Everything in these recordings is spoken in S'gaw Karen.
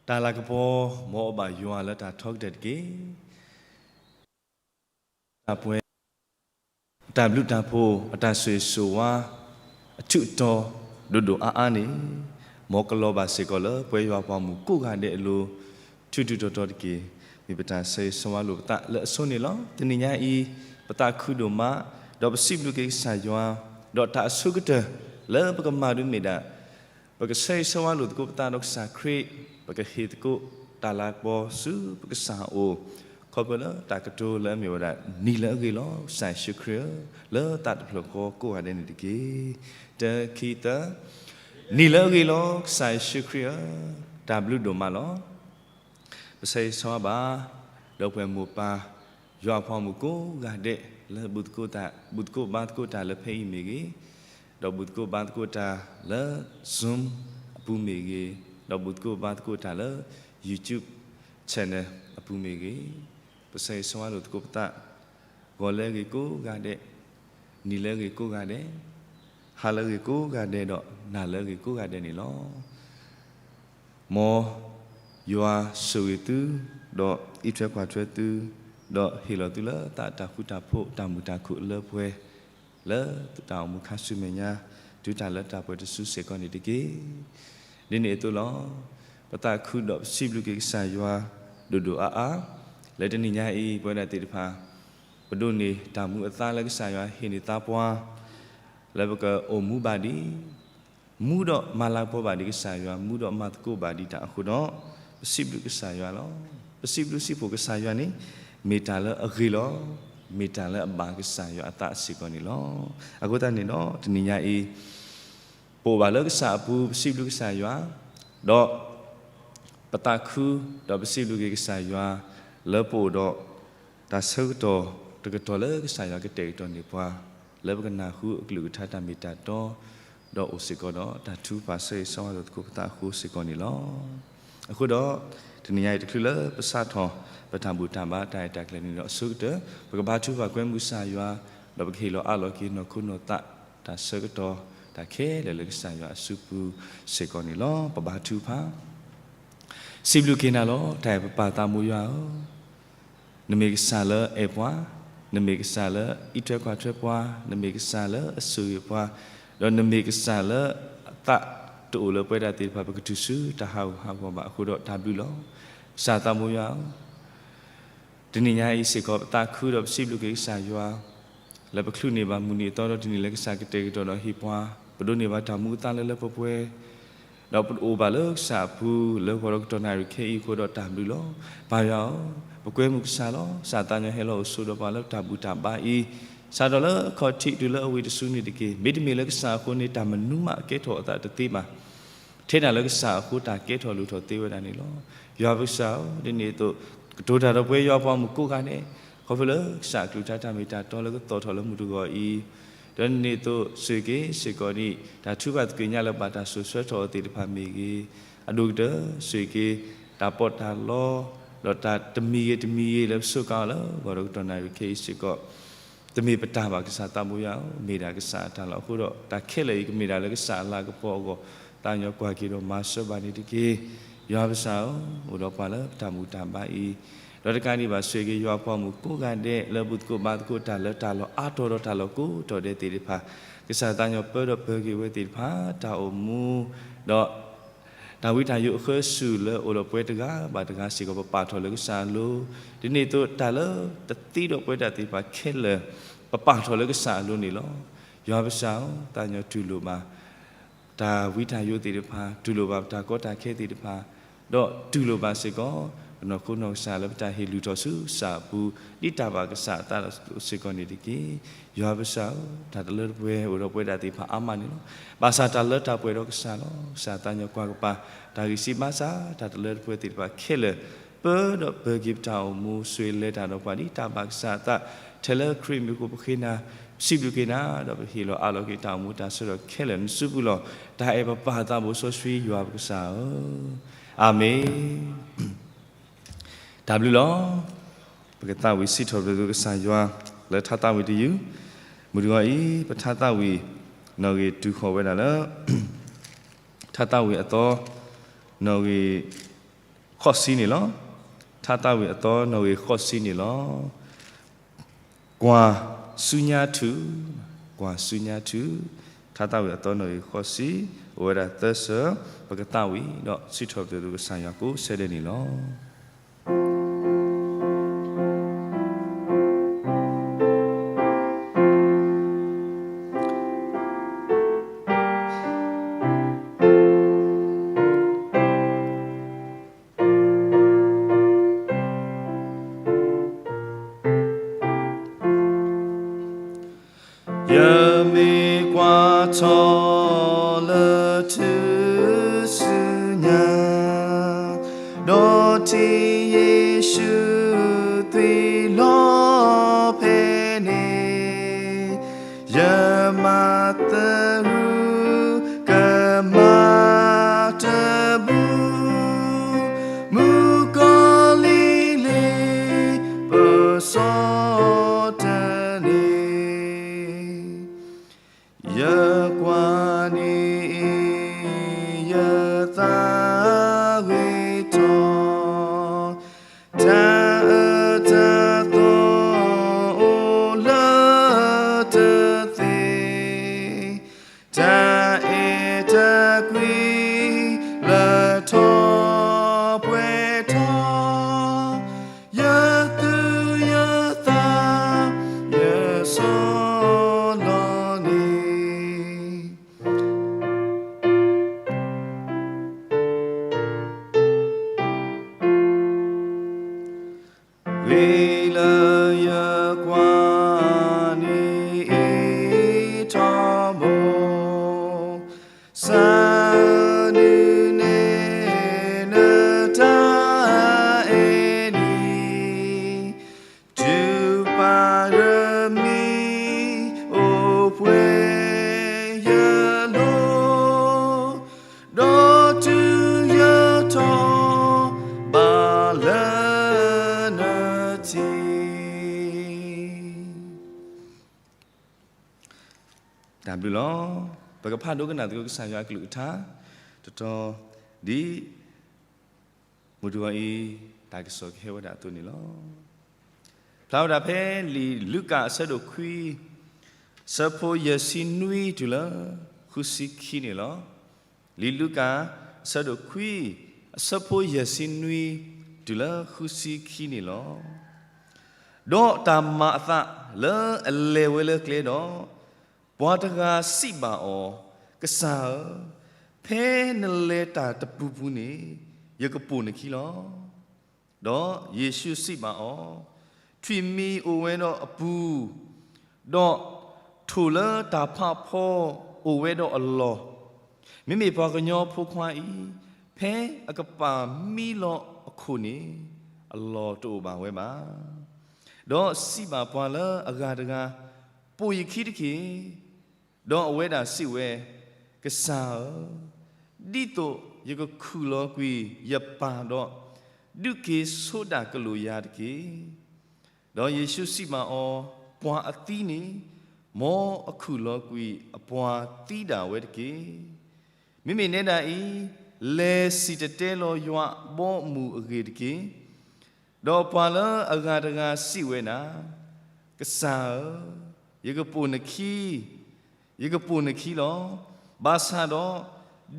တၢ်လၤကပီၤ မ်အဘၣ်ယွၤလၢတၢ်ထီကတၢၢ်တက့ၢ်. တၢ်ပှဲၤ တၢ်ဘျုးတၢ်ဖှိၣ် အတၢ်ဆိၣ်ဂ့ၤဆိၣ်ဝါ အထူးအတီၤ ဒိၣ်ဒိၣ်အါအါန့ၣ် မ်ကလီၤဘၣ်စ့ၢ်ကီးလၢပဝဲယွၤပှၤမုၣ်ကိးဂၤဒဲးအလိၤ ထူးထူးတီၤတီၤတက့ၢ်. မ့ၢ်ပတၢ်ဆၢဂ့ၤဆၢဝါလိာ်ပသးလၢအဆိန့ၣ်လီၤ. တနံၤညါအံၤ ပသးခုဒိၣ်မး ဒီးပစံးဘျုးက့ၤကစၢ်ယွၤ ဒီးတၢ်အဆိကတၢၢ် လၢပကမၤဒ်မ့ၢ်ဒၣ် ပကဆၢဂ့ၤဆၢဝါလိာ်သကိးပသးဒီးကစၢ်ခရံာ်, ပကဟ့ၣ်သကိးတၢ်လၤကပီၤဆူပကစၢ်အအိၣ်, ခီဖျိလၢတၢ်ကတိၤလၢအမ့ၢ်ဝဲဒၣ် နံၤလၢအဂ့ၤလီၤ ကစၢ်ယ့ၣ်ၡူးခရံာ်ဧၢ, လၢသးတဖျၢၣ်ဃီကိးဂၤဒဲးန့ၣ်တက့ၢ်. တၢ ခံ သၢ, နံၤလၢအဂ့ၤလီၤ ကစၢ်ယ့ၣ်ၡူးခရံာ်ဧၢ, တၢ်ဘျုးဒိၣ်မးလီၤ. ပဆၢဂ့ၤဆၢဝါဘၣ် ဒီပုၢ်ဝဲၢ်မိၢ်ပၢ် ယွၤအဖိမုၣ်ကိးဂၤဒဲး လၢဘူၣ်သကိးတၢ် ဘူၣ်သကိးဘါသကိးတၢ်လၢဖဲအံၤမ့ၢ်ဂ့ၤ, ဒီးဘူၣ်သကိးဘါသကိးတၢ်လၢ Zoom အပူၤမ့ၢ်ဂ့ၤ, ဒီးဘူၣ်သကိးဘါသကိးတၢ်လၢ YouTube channel အပူၤမ့ၢ်ဂ့ၤ, ပဆၢဂ့ၤဆၢဝါလိာ်သကိးပသး ဂီၤလၢအဂ့ၤကိးဂၤဒဲး, နံၤလၢအဂ့ၤကိးဂၤဒဲး, ဟါလၢအဂ့ၤကိးဂၤဒဲးဒီး နၤလၢအဂ့ၤကိးဂၤဒဲးန့ၣ်လီၤ. မ်ယွၤဆိၣ်ဂ့ၤသု, ဒီးအံးထွဲကွၢ်ထွဲသု, ဒီးဟ့ၣ်လီၤသုလၢသးတၢ်ဃူတၢ်ဖိး တၢ်မုာ်တၢ်ခုၣ်အလၢပှဲၤ လၢတၢ်အိၣ်မူခါဆူမဲာ်ညါ တုၤတၢ်လၢတၢ်ပှဲၤတစုစ့ၢ်ကီးန့ၣ်တက့ၢ်. ဒ်န့ၣ်အသိးလီၤ. ပသးခုဒီးပစံးဘျုးက့ၤကစၢ်ယွၤ ဒိၣ်ဒိၣ်အါအါ လၢတနံၤညါအံၤ ပဝဲဒၣ်သ့ၣ်တဖၣ် ပဒိးန့ၢ်တၢ်မူအသါလၢကစၢ်ယွၤဟ့ၣ်န့ၢ်သါပှၤ လၢပကအိၣ်မူဘၣ်ဒံး မူဒီးမၤလၤကပီၤဘၣ်ဒံးကစၢ်ယွၤ မူဒီးမၤသကိးဘၣ်ဒံးတၢ်အဃိဒီး ပစံးဘျုးကစၢ်ယွၤလီၤ. ပစံးဘျုးစံးဖှိၣ်ကစၢ်ယွၤန့ၣ် မ့ၢ်တၢ်လၢအဂ့ၤလီၤ. မ့ၢ်တၢ်လၢအဘၣ်ကစၢ်ယွၤအသးစ့ၢ်ကီးန့ၣ်လီၤ. အဃိသတးန့ၣ်ဒီး တနံၤညါအံၤ ပအိၣ်ဘၣ်လၢကစၢ်အပူၤ ပစံးဘျုးကစၢ်ယွၤ ဒီး ပသးခု ဒီးပစံးဘျုးက့ၤကစၢ်ယွၤ လၢပအိၣ်ဒီး တၢ်ဆၢကတီၢ်တကတီၢ်လၢကစၢ်ယွၤကတဲာ်ကတီၤန့ၢ်ပှၤ လၢပကနၢ်ဟူအကလုၢ်ကထါတၢ်မ့ၢ်တၢ်တီ ဒီးအိၣ်စ့ၢ်ကီးဒီးတၢ်ထုကဖၣ်ဆၢဂ့ၤဆၢဝါလိာ်သကိးပသးအဃိစ့ၢ်ကီးန့ၣ်လီၤ. အဃိဒီး တနံၤညါအံၤတချုးလၢပစးထီၣ် ပတၢ်ဘူၣ်တၢ်ဘါတၢ်ရဲၣ်တၢ်ကျဲၤန့ၣ်ဒီး အဆိကတၢၢ် ပကဘါထုကဖၣ်ကွဲမုာ်ကစၢ်ယွၤ ဒီးပကဟ့ၣ်လီၤအးလီၤက့ၤနီၢ်ခိနီၢ်သး တၢ်ဆၢကတီၢ် တၢ်ခဲလၢာ်လၢကစၢ်ယွၤအစုပူၤစ့ၢ်ကီးန့ၣ်လီၤ. ပဘါထုကဖၣ် စံးဘျုးက့ၤနၤလီၤ တၢ်အဲၣ်ပပၢ်သးမိၢ်ယွၤဧၢ, နမ့ၢ်ကစၢ်လၢအအဲၣ်ပှၤ, နမ့ၢ်ကစၢ်လၢအံးထွဲကွၢ်ထွဲပှၤ, နမ့ၢ်ကစၢ်လၢအဆိၣ်ဂ့ၤပှၤ, ဒီးနမ့ၢ်ကစၢ်လၢအသးတအိၣ်လၢပဝဲဒၣ်သ့ၣ်တဖၣ် ပကတုၤဆူတၢ်ဟးဂူာ်ဟးဂီၤဘၣ်အဃိဒီးတၢ်ဘျုးလီၤ. ကစၢ်သးမိၢ်ယွၤဧၢ တနံၤညါအံၤစ့ၢ်ကီး ပသးခုဒီးပစံးဘျုးက့ၤကစၢ်ယွၤ လၢပချုးန့ၢ်ဘၣ်မုၢ်နံၤအသီဒီတနံၤလၢကစၢ်ကတဲာ်ကတီၤဒီးဟ့ၣ်ပှၤ, ပဒိးန့ၢ်ဘၣ်တၢ်မူအသါလၢလၢပှဲၤပှဲၤ, ဒီးပအိၣ်ဘၣ်လၢကစၢ်အပူၤ လၢဂီၤဒီးကတီၢ်နၣ်ရံၣ်ခဲအံၤအဃိဒီးတၢ်ဘျုးလီၤ. ပၢ်ယွၤဧၢ, ပကွဲမုာ်ကစၢ်လီၤ. ကစၢ်သးညီဟဲလီၤအိၣ်ဆိးဒီးပှၤလၢတၢ်ဘူၣ်တၢ်ဘါအံၤ, စးထီၣ်လၢခီၣ်ထံးတုၤလၢအဝံၤတစုန့ၣ်တက့ၢ်. မ့တမ့ၢ်လၢကစၢ်အဃိန့ၣ် တၢ်မနုၤမးကဲထီၣ်အသးတသ့ဘၣ်. ထဲဒၣ်လၢကစၢ်အဃိတၢ်ကဲထီၣ်လိၣ်ထီၣ်သ့ဝဲဒၣ်န့ၣ်လီၤ. ယွၤပကစၢ်ဧၢ, ဒ်န့ၣ်အသိး ကတိၤတၢ်ဒီးပဝဲယွၤပှၤမုၣ်ကိးဂၤဒဲး, ခီဖျိလၢကစၢ်အကလုၢ်ကထါတၢ်မ့ၢ်တၢ်တီလၢကသီၣ်ထီၣ်လၢမုၢ်တဂီၤအံၤ, ဒီးဒ်န့ၣ်အသိး ဆိၣ်ဂ့ၤက့ၤစ့ၢ်ကီးဒံး တၢ်ထုကဖၣ်သ့ၣ်ညါလၢဘၣ်တၢ်စိာ်ဆှၢထီၣ်အီၤသ့ၣ်တဖၣ်မ့ၢ်ဂ့ၤ, အဒိၣ်ကတၢၢ် ဆိၣ်ဂ့ၤက့ၤ တၢ်ပီးတၢ်လီ, ဒီးတၢ်တမံၤဂ့ၤတမံၤဂ့ၤလၢပစူးကါအီၤလၢဂီၤဒီးကတီၢ်နၣ်ရံၣ်ခဲအံၤစ့ၢ်ကီး တမ့ၢ်ပတၢ်ဘၣ်ကစၢ်သးမိၢ်ယွၤဧၢ, မ့ၢ်ဒၣ်ကစၢ်အတၢ်လီၤ. အဃိဒီးတၢ်ခဲလၢာ်အံၤကမ့ၢ်ဒၣ်လၢကစၢ်အလၤကပီၤအဂီၢ်, သးကညီၤကွၢ်က့ၤဒီးမၤစၢၤဘၣ်န့ၣ်တက့ၢ်. ယွၤပကစၢ်ဧၢ, အိၣ်ဒီးပှၤလၢပတၢ်ဘူၣ်တၢ်ဘါအံၤ, ဒီးတကးဒံးဘၣ် ဆိၣ်ဂ့ၤက့ၤယွၤပှၤမုၣ်ကိးဂၤဒဲးလၢဘူၣ်သကိးဘါသကိးတၢ်လၢတၢ်လီၢ်အါတီၤဒီးတၢ်လီၢ်ကိးတီၤဒဲးသ့ၣ်တဖၣ်, ကစၢ်သးကညီၤပၢဒီးပၢၤက့ၤဝဲသ့ၣ်တဖၣ် တၢ်အိၣ်မူ, ဒီး တၢ်ဝံတၢ်ယိးအဃၢဆူၣ်လၢအိၣ်ဒီးပှၤတဂၤဘၣ်တဂၤစ့ၢ်ကီး ပပာ်ထီၣ်လၢကစၢ်အလိၤ, ဒ်န့ၣ်အသိးတၢ်လၢတသ့ဒီးပဝဲဒၣ်သ့ၣ်တဖၣ်ခဲလၢာ် ပပာ်ထီၣ်လၢကစၢ်အလိၤန့ၣ်လီၤ. ယွၤပကစၢ်ဧၢ, သးကညီၤတူၢ်လိာ်ဘၣ် တၢ်ဝံတၢ်ယိးသ့ၣ်တဖၣ်, တူၢ်လိာ်ဘၣ်ပတၢ်ကီတၢ်ခဲသ့ၣ်တဖၣ်, ဒီးတူၢ်လိာ်ဘၣ်စ့ၢ်ကီး ပနီၢ်ခိနီၢ်ကစၢ်လၢပတၢ်ဟ့ၣ်လုၢ်ထီၣ်ဆူကစၢ်အပူၤ ဒ်တၢ်ဘၣ်ကစၢ်အသးစ့ၢ်ကီးန့ၣ်တက့ၢ်. ယွၤပကစၢ်ဧၢ, တၢ်တလၢတပှဲၤအိၣ်ဒီးပဝဲဒၣ်သ့ၣ်တဖၣ်အါမးန့ၣ်လီၤ. ဘၣ်ဆၣ်တၢ်လၢတၢ်ပှဲၤဒီးကစၢ်လီၤ. ကစၢ်သးကညီၤကွၢ်ကပၤ တၢ်ဂံၢ်စၢ်ဘါစၢ် တၢ်တလၢတပှဲၤသ့ၣ်တဖၣ်ခဲလၢာ် ပၢဒီးပၢၤက့ၤပတၢ်အိၣ်မူ ဆိၣ်ဂ့ၤလဲၤတၢ်ဒီးပှၤဒ်တၢ်ဘၣ်ကစၢ်အသး ထဲလၢခရံာ်မံၤအဃိပဃ့နၤ, ပစံးဘျုးက့ၤနၤ ဒီးပဟ့ၣ်လီၤအးလီၤက့ၤတၢ်အိၣ်မူတၢ်ဆၢကတီၢ်ခဲလၢာ် နစုပူၤလီၤ. တၢ်အဲၣ်ပပၢ်သးဘိစီဆှံယွၤပကစၢ်ဧၢ, အၤမ့ၣ်. တၢ်ဘျုးလီၤ. ပကသးဝံၣ်စံးထီၣ်ပတြၢၤကစၢ်ယွၤ လၢထါသးဝံၣ်တယုၢ်, မုၢ်တဂီၤအံၤ ပထါသးဝံၣ် နီၣ်ဂံၢ်တုၤဃီၤဝဲဒၣ်လၢ ထါသးဝံၣ်အသီ နီၣ်ဂံၢ် ဃိးဆံန့ၣ်လီၤ. ထါသးဝံၣ်အသီနီၣ်ဂံၢ်ဃိးဆံန့ၣ်လီၤ. ကွၢ်ဆူညါထု, ကွၢ်ဆူညါထု, ထါသးဝံၣ်အသီနီၣ်ဂံၢ်ဃိးဆံ, အိၣ်ဝဲဒၣ်သၢစၢၤ, ပကသးဝံၣ်ဒီးစံးထီၣ်ပတြၢၤကစၢ်ယွၤကိးဆၢဒဲးန့ၣ်လီၤ. ယမ့ၢ်ကွၢ်ထီၣ်လၢထူၣ်စုညါ, ဒီးထံၣ်ယ့ၣ်ၡူးသွံၣ်လီၤဖဲန့ၣ်, ယမၤသရူးကမၣ်တဘူၣ်, မုၣ်ကီၤလံၤလ့ၣ်ပစီတန့ၢ်, ယကွၢ်န့ၣ်အံၤယသးဝံၣ်ထီၣ်, တၢ်အၢတၢ်သီအိၣ်လၢတသ့, တၢ်အဲၣ်တၢ်ကွံလၢထီၣ်ပှဲၤထီၣ်, ယသူၣ်ယသးယစီလီၤန့ၣ်, ဂ့ၤလၢယကွၢ်န့ၣ်အံၤထီဘိ, စးဒုးနဲၣ်နတၢ်အဲၣ်ဒံး, တုၤပၢ်ရမံအိၣ်ပှဲၤယလိၤ, ဒီးတုၤယထီၣ်ဘးလၢနထံၣ် တၢ်ဘျုးလီၤ. ပကဖးဒိကနၣ်သကိးကစၢ်ယွၤအကလုၢ်ကထါ တတီၤဒ် မုၢ်တဂီၤအံၤ တၢ်ကစီၣ်ကဟဲဝဲဒၣ်အသိးန့ၣ်လီၤ. ဖျါဝဲဒၣ်ဖဲလံာ်လူၤကၣ်အဆၢဒိၣ်ခွံ အဆၢဖိယဲၢ်ဆံနွံတုၤလၢဃုဆံခံန့ၣ်လီၤ. လံာ်လူၤကၣ်အဆၢဒိၣ်ခွံ အဆၢဖိယဲၢ်ဆံနွံတုၤလၢဃုဆံခံန့ၣ်လီၤ. ဒီးတၢ်မၤအသးလၢအလဲၤဝဲလၢကျဲဒီး, ပှၤတဂၤစံးဘၣ်အီၤ, ကစၢ်ဧၢ, ဖဲနလဲၤတၢ်တပူၤပူၤန့ၣ် ယကပိာ်နခံလီၤ. ဒီးယ့ၣ်ၡူးစံးဘၣ်အီၤ, ထွံၣ်မံၤအိၣ်ဝဲဒီးအပူၤ, ဒီးထိၣ်လၢတၢ်ဖးဖီအိၣ်ဝဲဒီးအလီၢ်, မ့မ့ၢ်ပှၤကညီဖိခွါအံၤ, ဖဲအကပာ်မံလီၤအခိၣ်န့ၣ် အလီၢ်တအိၣ်ဘၣ်ဝဲဘၣ်. ဒီးစံးဘၣ်ပှၤလၢအဂၤတဂၤ, ပိာ်ယခံတက့ၢ်. ဒီးအဝဲဒၣ်စံးဝဲ, ကစၢ်ဧၢ, ဒ်သိးယကခူၣ်လီၤကွံာ်ယပၢ်ဒီး, ဒုးက့ၤဆိဒၣ်ကလိာ်ယၤတက့ၢ်. ဒီးယ့ၣ်ၡူးစံးဘၣ်အီၤ, ပှၤအသံန့ၣ်, မ်အခူၣ်လီၤကွံာ်အပှၤသံဒၣ်ဝဲတက့ၢ်. မ့မ့ၢ်နဲဒၣ်အံၤ, လဲၤစံၣ်တဲၤတဲလီၤယွၤအဘီအမုၢ်အဂ့ၢ်တက့ၢ်. ဒီးပှၤလၢအဂၤတဂၤစံးဝဲဒၣ်, ကစၢ်ဧၢ, ယကပိာ်နခံ, ယကပိာ်နခံလီၤ. ဘၣ်ဆၣ်ဒီး,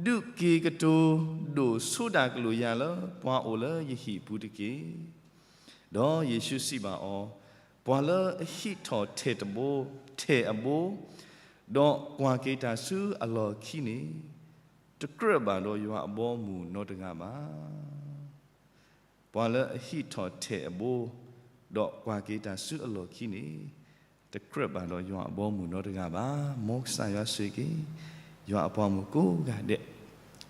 ဒုးက့ၤကတိၤဒိၣ်ဆိဒၣ်ကလိာ်ယၤလၢပှၤအိၣ်လၢယဟံၣ်ပူၤတက့ၢ်. ဒီးယ့ၣ်ၡူးစံးဘၣ်အီၤ, ပှၤလၢအဟံးထီၣ်ထဲၣ်တဘိ, ထဲၣ်အဘိ, ဒီးကွၢ်က့ၤတၢ်ဆူအလီၢ်ခံန့ၣ်, တကြၢးဘၣ်ဒီးယွၤအဘီအမုၢ်နီတဂၤဘၣ်. ပှၤလၢအဟံးထီၣ်ထဲၣ်အဘိ, ဒီးကွၢ်က့ၤတၢ်ဆူအလီၢ်ခံန့ၣ်, တကြၢးဘၣ်ဒီးယွၤအဘီအမုၢ်နီတဂၤဘၣ်. မ်ကစၢ်ယွၤဆိၣ်ဂ့ၤက့ၤ ယွၤအပှၤမုၣ်ကိးဂၤဒဲး,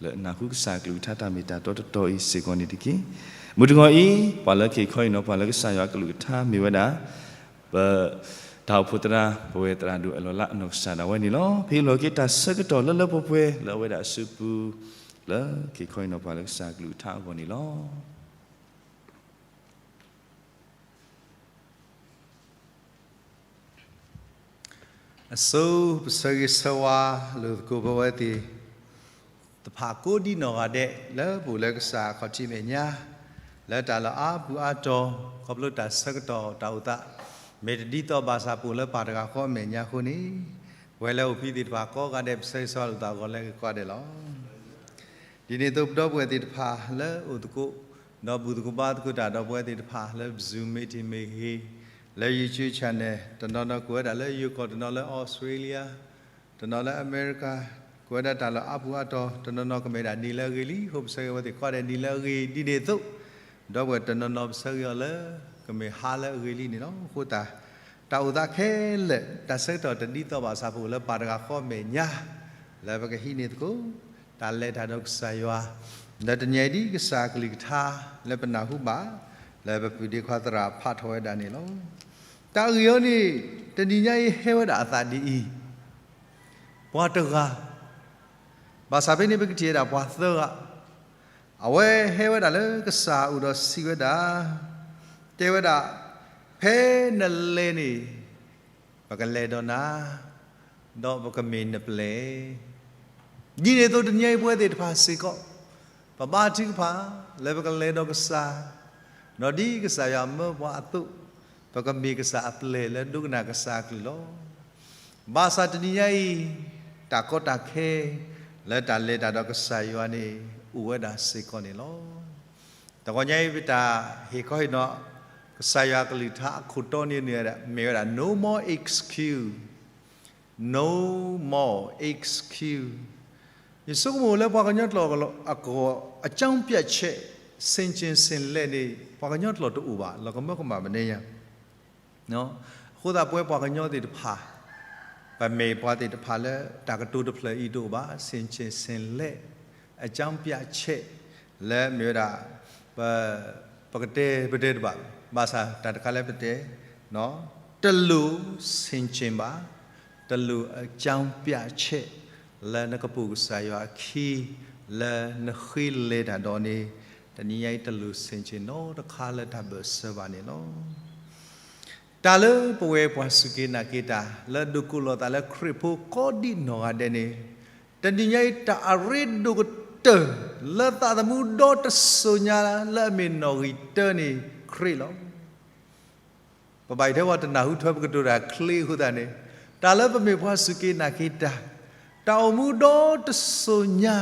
လၢအနၢ်ဟူကစၢ်အကလုၢ်ကထါတၢ်မ့ၢ်တၢ်တီတတီၤအံၤစ့ၢ်ကီးန့ၣ်တက့ၢ်. မုၢ်တဂီၤအံၤ, ပှၤလၢက့ၤခီအံၤနီၤ ပှၤလၢကစၢ်ယွၤအကလုၢ်ကထါမ့ၢ်ဝဲဒၣ် ပ တၢ်အိၣ်ဖှိၣ်သရၣ် ပဝဲသရၣ်ဒိၣ်အဲၣ်လီၤလးအနီၢ်ကစၢ်ဒၣ်ဝဲန့ၣ်လီၤ. ဖဲအံၤလီၤက့ၤတၢ်ဆၢကတီၢ်လၢလၢပှဲၤပှဲၤလၢအဝဲဒၣ်အစုပူၤ, လၢက့ၤခီအံၤနီၤ ပှၤလၢကစၢ်အကလုၢ်ကထါအဂီၢ်န့ၣ်လီၤ. အဆိ ပဆၢဂ့ၤဆၢဝါလိာ်သကိးပဝဲသ့ၣ်တဖၣ်ကိးဒံနီၢ်ဂၤဒဲး လၢပအိၣ်လၢကစၢ်အခီၣ်ထံးမဲာ်ညါ လၢတၢ်လၢအါပူၤအါတီၤ, ခီဖျိတၢ်ဆၢကတီၢ်တၢ်အိၣ်သး မ့ၢ်တဒ်သိးဘၣ်ဆၣ်ပအိၣ်လၢပၢ်တဂၤဃီအမဲာ်ညါအဃိန့ၣ်, ပဝဲလၢအိၣ်ဖဲသ့ၣ်တဖၣ်ကိးဂၤဒဲး ပဆၢဂ့ၤဆၢဝါလိာ်သးအဂီၢ်လၢအဂ့ၤကိးဂၤဒဲးလီၤ. ဒ်န့ၣ်အသိး ပဒီပုၢ်ဝဲၢ်သ့ၣ်တဖၣ်လၢအိၣ်သကိး, ဒီးဘူၣ်သကိးဘါသကိးတၢ်ဒီးပဝဲသ့ၣ်တဖၣ်လၢ Zoom meeting မ့ၢ်ဂ့ၤ, လၢ YouTube channel တနီၤနီၤကအိၣ်ဝဲဒၣ်လၢယိၤကီၢ်, တနီၤလၢ Australia, တနီၤလၢအမဲရကၤ, ကအိၣ်ဝဲဒၣ်တၢ်လၢအါပူၤအါတီၤ, တနီၤနီၤကမ့ၢ်ဒၣ်နံၤလၢအဂ့ၤလံ, အဃိပဆၢဂ့ၤဝဲသ့ၣ်ကိးဂၤဒဲးနံၤလၢအဂ့ၤဒ်န့ၣ်အသိး, ဒီပုၢ်ဝဲၢ်တနီၤနီၤပဆၢဂ့ၤအီၤလၢ ကမ့ၢ်ဟါလၢအဂ့ၤလံန့ၣ်လီၤ. အဃိသတး တၢ်အိၣ်သးခဲလၢာ် တၢ်ဆၢကတီၢ်တဒ်သိးဘၣ်ဆၣ်ပအိၣ်လၢပၢ်တဂၤဃီအမဲာ်ညါ, လၢပကဟံးန့ၢ်သကိး တၢ်လဲၤတၢ်ဒီးကစၢ်ယွၤ, လၢတနံၤအံၤဒ်ကစၢ်အကလုၢ်ကထါ လၢပနၢ်ဟူဘၣ်, လၢပပုၢ်ဒ့ခွါသရၣ်ဖးထီၣ်ဝဲဒၣ်န့ၣ်လီၤ. တၢ်အဂ့ၢ်အီၤန့ၣ် တနံၤညါအံၤဟဲဝဲဒၣ်အသးဒ်အံၤ, ပှၤတဂၤ, ဘၣ်ဆၣ်ဖဲန့ၣ်ပကထံၣ်ဝဲဒၣ်ပှၤသၢဂၤ, အဝဲဟဲဝဲဒၣ်လၢကစၢ်အအိၣ်ဒီးစံးဝဲဒၣ်, တဲဝဲဒၣ်, ဖဲနလဲၤန့ၣ် ပကလဲၤဒီးနၤ, ဒီးပကမ့ၢ်နပျဲၢ် ဒ်န့ၣ်အသိးတနံၤအံၤပဝဲသ့ၣ်တဖၣ်စ့ၢ်ကီး, ပဘါထုကဖၣ် လၢပကလဲၤဒီးကစၢ်, ဒီးဒ်ကစၢ်ယွၤမၢပှၤအသိး, ပကမ့ၢ်ကစၢ်အပျဲၢ်လၢဒိကနၣ်ကစၢ်အကလုၢ်လီၤ. ဘၣ်ဆၣ်တနံၤညါအံၤ, တၢ်ကီတၢ်ခဲ, လၢတၢ်လဲၤတၢ်ဒီးကစၢ်ယွၤန့ၣ် အိၣ်ဝဲဒၣ်စ့ၢ်ကီးန့ၣ်လီၤ. တဂီၤညါအံၤပတၢ်ဟ့ၣ်ခီဟ့ၣ်နီၤ, ကစၢ်ယွၤအကလုၢ်ကထါအခိၣ်တီန့ၣ်န့ၣ် မ့ၢ်ဝဲဒၣ် no more excuse, no more excuse. ယဆိကမိၣ်လၢပှၤကညီကျိာ်အကီၢ် အကြောင်းပြချက် ဆင်ခြင်ဆင်လက်န့ၣ် ပှၤကညီကျိာ်တအိၣ်ဘၣ်, လီၤကမၢကမၣ်မနုၤညါ အဃိသတးပဝဲပှၤကညီသ့ၣ်တဖၣ်, ပမ့ၢ်ပှၤသ့ၣ်တဖၣ်လၢတၢ်ကတိၤတဖျၢၣ်အံၤတအိၣ်ဘၣ်, ဆင်ခြင်ဆင်လက်, အကြောင်းပြချက်, လၢမ့ၢ်ဝဲဒၣ်, ပ, ပကတဲပတဲတဘၣ်, ဘၣ်ဆၣ်တၢ်တခါလၢပတဲ, တလိၣ်ဆင်ခြင်ဘၣ်, တလိၣ်အကြောင်းပြချက်, လၢနကပိာ်ကစၢ်ယွၤအခံ, လၢနဃ့လဲၤတၢ်ဒီးန့ၣ်, တနံၤညါအံၤတလိၣ်ဆင်ခြင်နီတခါလၢတၢ်ဘၢၣ်စၢၤဘၣ်န့ၣ်လီၤ. တၢ်လၢပဝဲပှၤစူၢ်က့ၤနာ်က့ၤတၢ် လၢဒိးကိးလီၤသးလၢခရံာ်ဖိကိးဒံးနီၢ်ဂၤဒဲးန့ၣ်, တနံၤညါအံၤတၢ်အရ့ဒိၣ်ကတၢၢ် လၢသးသမူဒီတစိၤညါလၢအမ့ၢ်နီၣ်ဂံၢ်တၢန့ၣ် ခရံာ်လီၤ. ပဘၣ်အံၤထဲပှၤတနၢ်ဟူထွဲပကတိၤတၢ်ချ့အဃိသတးန့ၣ်, တၢ်လၢပမ့ၢ်ပှၤစူၢ်က့ၤနာ်က့ၤတၢ်, တၢ်အိၣ်မူဒီတစိၤညါ,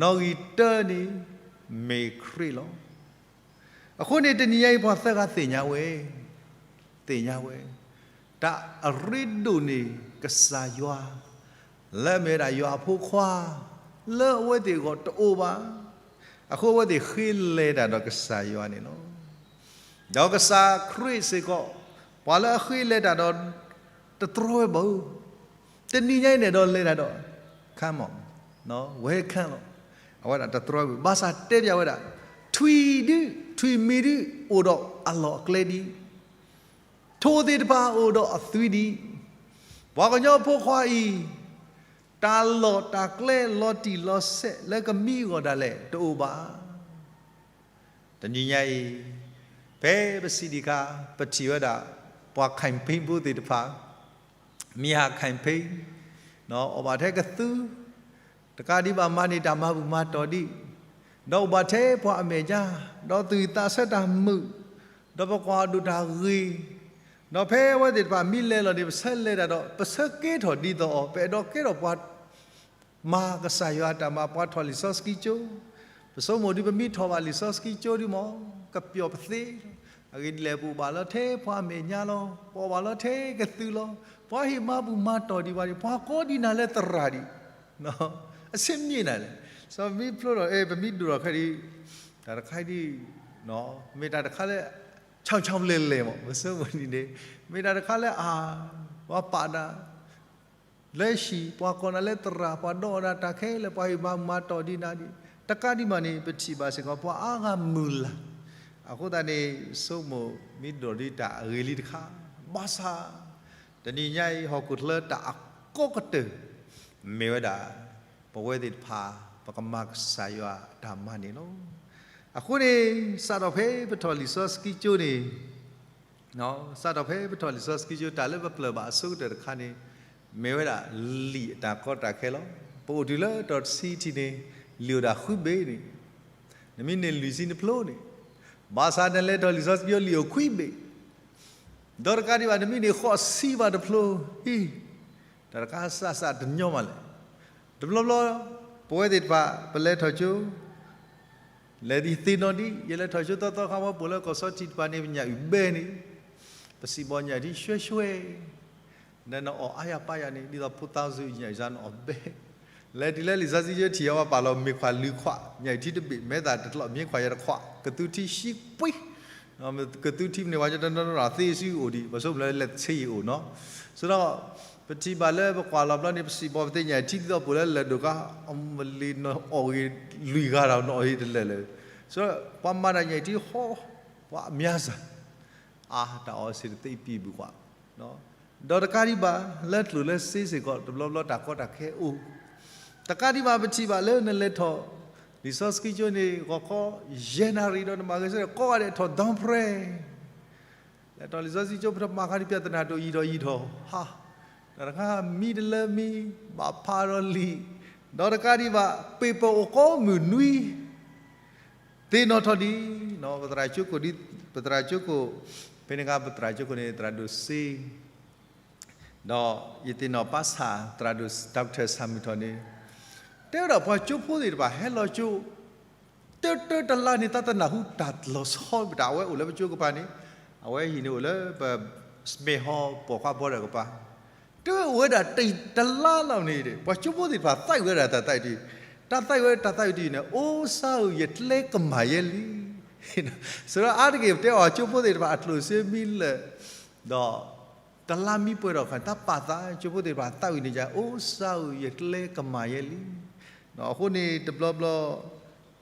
နီၣ်ဂံၢ်တၢန့ၣ်, မ့ၢ်ခရံာ်လီၤ. အဃိန့ၣ်တနံၤညါအံၤပှၤသၢဂၤသ့ၣ်ညါဝဲ, သ့ၣ်ညါဝဲ, တၢ်အရ့ဒိၣ်န့ၣ်ကစၢ်ယွၤ, လၢအမ့ၢ်ဝဲဒၣ်ယွၤအဖိခွါ, လၢအဝဲသ့ၣ်အဂီၢ်တအိၣ်ဘၣ်, အဃိအဝဲသ့ၣ်ဃ့လဲၤတၢ်ဒီးကစၢ်ယွၤန့ၣ်လီၤ. ဒီးကစၢ်ခရံာ်စ့ၢ်ကီး, ပှၤလၢအဃ့လဲၤတၢ်ဒီး, တတြီဝဲဘၣ်, တနံၤညါအံၤန့ၣ်ဒီးလဲၤတၢ်ဒီး, come on, welcome လီၤ. အဝဲဒၣ်တတြီဝဲဘၣ်, ဘၣ်ဆၣ်တဲပၠးဝဲဒၣ်, ထွံၣ်ဒု, ထွံၣ်မံၤဒု, အိၣ်ဒီးအလီၢ်အကျဲဒံး, ထိၣ်သ့ၣ်တဖၣ်အိၣ်ဒီးအသွံဒံး, ပှၤကညီဖိခွါအံၤ, တၢ်လီၢ်တၢ်ကျဲလီၤတံၢ်လီၤဆဲးလၢကမံအဂီၢ်ဒၣ်လဲာ်တအိၣ်ဘၣ်. တနံၤညါအံၤ, ဖဲပစံးဒံးခါ, ပထံၣ်ဝဲဒၣ်, ပှၤ campaign ဖိသ့ၣ်တဖၣ်, မ့ၢ်ဟး campaign, အီၣ်ဘၣ်ထဲကသု, တကးဒံးဘၣ်မၤန့ၢ်တၢ်မၤဘူၣ်မၤတီၢ်ဒံး, ဒီးအိၣ်ဘၣ်ထဲပှၤအမဲာ်ညါ, ဒီးသူၣ်ဝံၣ်သးဆၢတၢ်မုာ်, ဒီးပကွၢ်အီၤဒိၣ်တၢ်ဂ့ၤ, ဒီးဖဲအဝဲသ့ၣ်တဖၣ်မ့ၢ်လဲၤလီၤန့ၣ် ပဆၢလဲၤတၢ်ဒီး ပဆၢကဲထီၣ်ဒ်သိးအီၤ, ပအဲၣ်ဒိးကဲထီၣ်ပှၤ မၤကစၢ်ယွၤအတၢ်မၤ, ပှၤထီၣ်လံာ်စီဆှံကၠိ, ပဆိကမိၣ်ဒုးပမ့ၢ်ထီၣ်ဘၣ်လံာ်စီဆှံကၠိဒုးမ့ၢ်, ကပျီၣ်ပသ့, အဂ့ၢ်ဒ်လဲၣ် ပအိၣ်ဘၣ်လၢထဲပှၤအမဲာ်ညါလီၤ, ပအီၣ်ဘၣ်လၢထဲကသုလီၤ, ပှၤဟ့ၣ်မၤဘူၣ်မၤတီၢ်ဒံးပှၤန့ၣ် ပှၤကိးဒံးနၤလၢသရၣ်ဒံး, အဆ့ၣ်မ့ၢ်နၤလဲၣ်, စီၤပမ့ၢ်ဖျိထီၣ် အဲ ပမ့ၢ်ဒိၣ်ထီၣ်ခဲဒံး, တၢ်တခါဒ်, မ့ၢ်တၢ်တခါလၢ, ဆၢဆၢလဲၤလဲၤမ့ၢ် ပဆိကမိၣ်ဒ်န့ၣ်, မ့ၢ်တၢ်တခါလၢအ, ပှၤပာ်နၤ လၢဟံၣ်, ပှၤကိးနၤလၢသရၣ်, ပှၤဒိးနၤတၢ်ခဲလၢာ်, ပှၤဟ့ၣ်မၤဘူၣ်မၤတီၢ်ဒံးနၤဒံး, တကးဒံးမးန့ၣ် ပထံၣ်ဘၣ်စ့ၢ်ကီး ပှၤအါဂၤမုၢ်လၢ်, အဃိသတးန့ၣ် ဆိကမိၣ်မ့ၢ်ဒိၣ်ဒ်တၢ်အဂ့ၤလံတခါ, ဘၣ်ဆၣ်, တနံၤညါအံၤဟီၣ်ခိၣ်ချၢတၢ်အကီကတၢၢ်, မ့ၢ်ဝဲဒၣ်, ပဝဲသ့ၣ်တဖၣ်, ပကမၤကစၢ်ယွၤအတၢ်မၤန့ၣ်လီၤ. အဃိန့ၣ်, စးထီၣ်ဖဲပထီၣ်လံာ်စီဆှံကၠိန့ၣ် စးထီၣ်ဖဲပထီၣ်လံာ်စီဆှံကၠိ တၢ်လၢပပျၢ်ဘၣ်အဆိကတၢၢ်တခါန့ၣ်, မ့ၢ်ဝဲဒၣ်လံာ်အတၢ်ကီတၢ်ခဲလီၤ. ပအိၣ်တုၤလၢတီၤတဆံထံးန့ၣ်, လံာ်အိၣ်ဒၣ်ဃုဘ့ၣ်န့ၣ်, နမ့ၢ်န့ၢ်လွံၢ်ဆံနဖျိန့ၣ်, ဘၣ်ဆၣ်နလဲၤထီၣ်လံာ်စီဆှံကၠိလံာ်အိၣ်ခွံဘ့ၣ်, ဒီးတကးဒံးဘၣ် နမံန့ၣ်ဃိးဆံဘၣ်တဖျိ, ဟံ, တၢ်တခါစးစးတညီမးလဲၣ်. တဘျီဘျီ ပဝဲသ့ၣ်တဖၣ် ပလဲၤထီၣ်ကၠိ လဲၤဒ်သ့ၣ်နီၣ်ဒ် ယလဲၤထီၣ်ကၠိသီသီခါ ပှၤပိာ်လၢကီၢ်စီထံးတဖၣ်န့ၣ် ပညၣ်အုၣ်ဘဲန့ၣ်, ပစံးဘီညၣ်ထံဆွဲဆွဲ ဒီးနအီၣ်အါယၤပၢ်ယၤန့ၣ် ဒ်သိးဖိသၣ်စူညၣ်အုၣ်စါနအီၣ်ဘဲ, လဲၤတုၤလၢလံာ်စီဆှံကၠိထံၣ်အီၤ ပာ်လီၤမ့ၤခွးလွံၢ်ခွး ညၣ်အုၣ်ထံတဘ့ၣ် မဲသးတကျီၢ် မ့ၤခွးယဲၢ်တခွး ကသူထံဆံပှ့ၤ, ကသူထံမ့ၢ်န့ၣ် ပှၤကတနီၤနီၤသ့စုအိၣ်ဒံး ပဆိကမိၣ်လၢလဲၤဆ့ယံၤအိၣ်နီၤ, ဆိဒီး ပထံၣ်ဘၣ်လၢပကွၢ်လီၤဘျီန့ၣ် ပစံးဘီပသ့ၣ်ညါထံဒ်သိးပိာ်လၢလၢၢ်ဒိၣ်ခါ အမလ့နအီၣ်ဂ့ၤလွံၢ်ဂၤဒီး နအီၣ်ဂ့ၤတလၢာ်လၢာ်, ဆိဒီးပှၤမၤတၢ်ညၣ်ထံဟီ ပှၤအမံၤစၢ် အါတၢ်အီၣ်စ့တသ့ပံၤဘုၣ်ကွၢ်, ဒီးတကးဒံးဘၣ် လၢကျိၣ်လၢစ့စ့ၢ်ကီး တဘျီဘျီတၢ်ကီတၢ်ခဲအိၣ်, တကးဒံးဘၣ် ပထံၣ်ဘၣ်လၢနလဲၤထီၣ် လံာ်စီဆှံကၠိန့ၣ် ဂီၤခီ ယဲၢ်နၣ်ရံၣ် ဒီးနမၤဂ့ၤဆၢထၢၣ်ကိးဂၤဒဲးထီၣ် dawn prayer လဲၤထီၣ်လံာ်စီဆှံကၠိ ပထမၤခါန့ၣ် ပြဿနာဒိၣ်ယံာ်ထီၣ်ယံာ်ထီၣ် ဟါ, တၢ်တခါမံတလၢမံ, ဘၣ်ဖးဒီးလံာ်, ဒီးတကးဒံးဘၣ် ပ့ၤပၢၢ်အိၣ်ကိးမုၢ်နွံ, သ့ၣ်နီၣ်ထီၣ်ဒ် ပသရၣ်ကၠိခိၣ်ဒ် ပသရၣ်ကၠိခိၣ်, ဖဲန့ၣ်အခါ ပသရၣ်ကၠိခိၣ်န့ၣ် သရၣ်ဒိၣ်စ့ ဒီးယသ့ၣ်နီၣ်ပၢ်ဆၣ် သရၣ်ဒိၣ် doctor ဆၣ်မုၢ်ထီၣ်န့ၣ် တဲဝဲဒၣ်ပှၤကၠိဖိသ့ၣ်တဖၣ်ဟဲလီၤကၠိ တၢတၢတလါန့ၣ် တၢ်တနၢ်ဟူတၢ်လီၤဆီ ပတၢ်အဝဲအိၣ်လၢပကၠိကပၤန့ၣ်, အဝဲဟံၣ်န့ၣ်အိၣ်လၢပမဲာ်ဟီပိာ်ခွါဘီဒီးကပၤ, တဲဝဲအိၣ်ဝဲဒၣ်တလါလီၤန့ၣ် ပှၤကၠိဖိသ့ၣ်တဖၣ်သးဝံၣ်ဝဲဒၣ်တၢ်သးဝံၣ်တယုၢ်, တၢ်သးဝံၣ်ဝဲတၢ်သးဝံၣ်တယုၢ်န့ၣ် အိၣ်စါဧၢ ယကျဲကမၤယဲလံ ဆိဒီးအါတက့ၢ် ပတဲအီၤကၠိဖိသ့ၣ်တဖၣ်အကျိၣ်စ့မံလၢာ်, ဒီး တလါမံပှဲၤထီၣ်အခါ တၢ်ပာ်သး ကၠိဖိသ့ၣ်တဖၣ်သးဝံၣ်န့ၣ် အိၣ်စါဧၢ ယကျဲကမၤယဲလံ, အဃိန့ၣ် တဘျီဘျီ ပ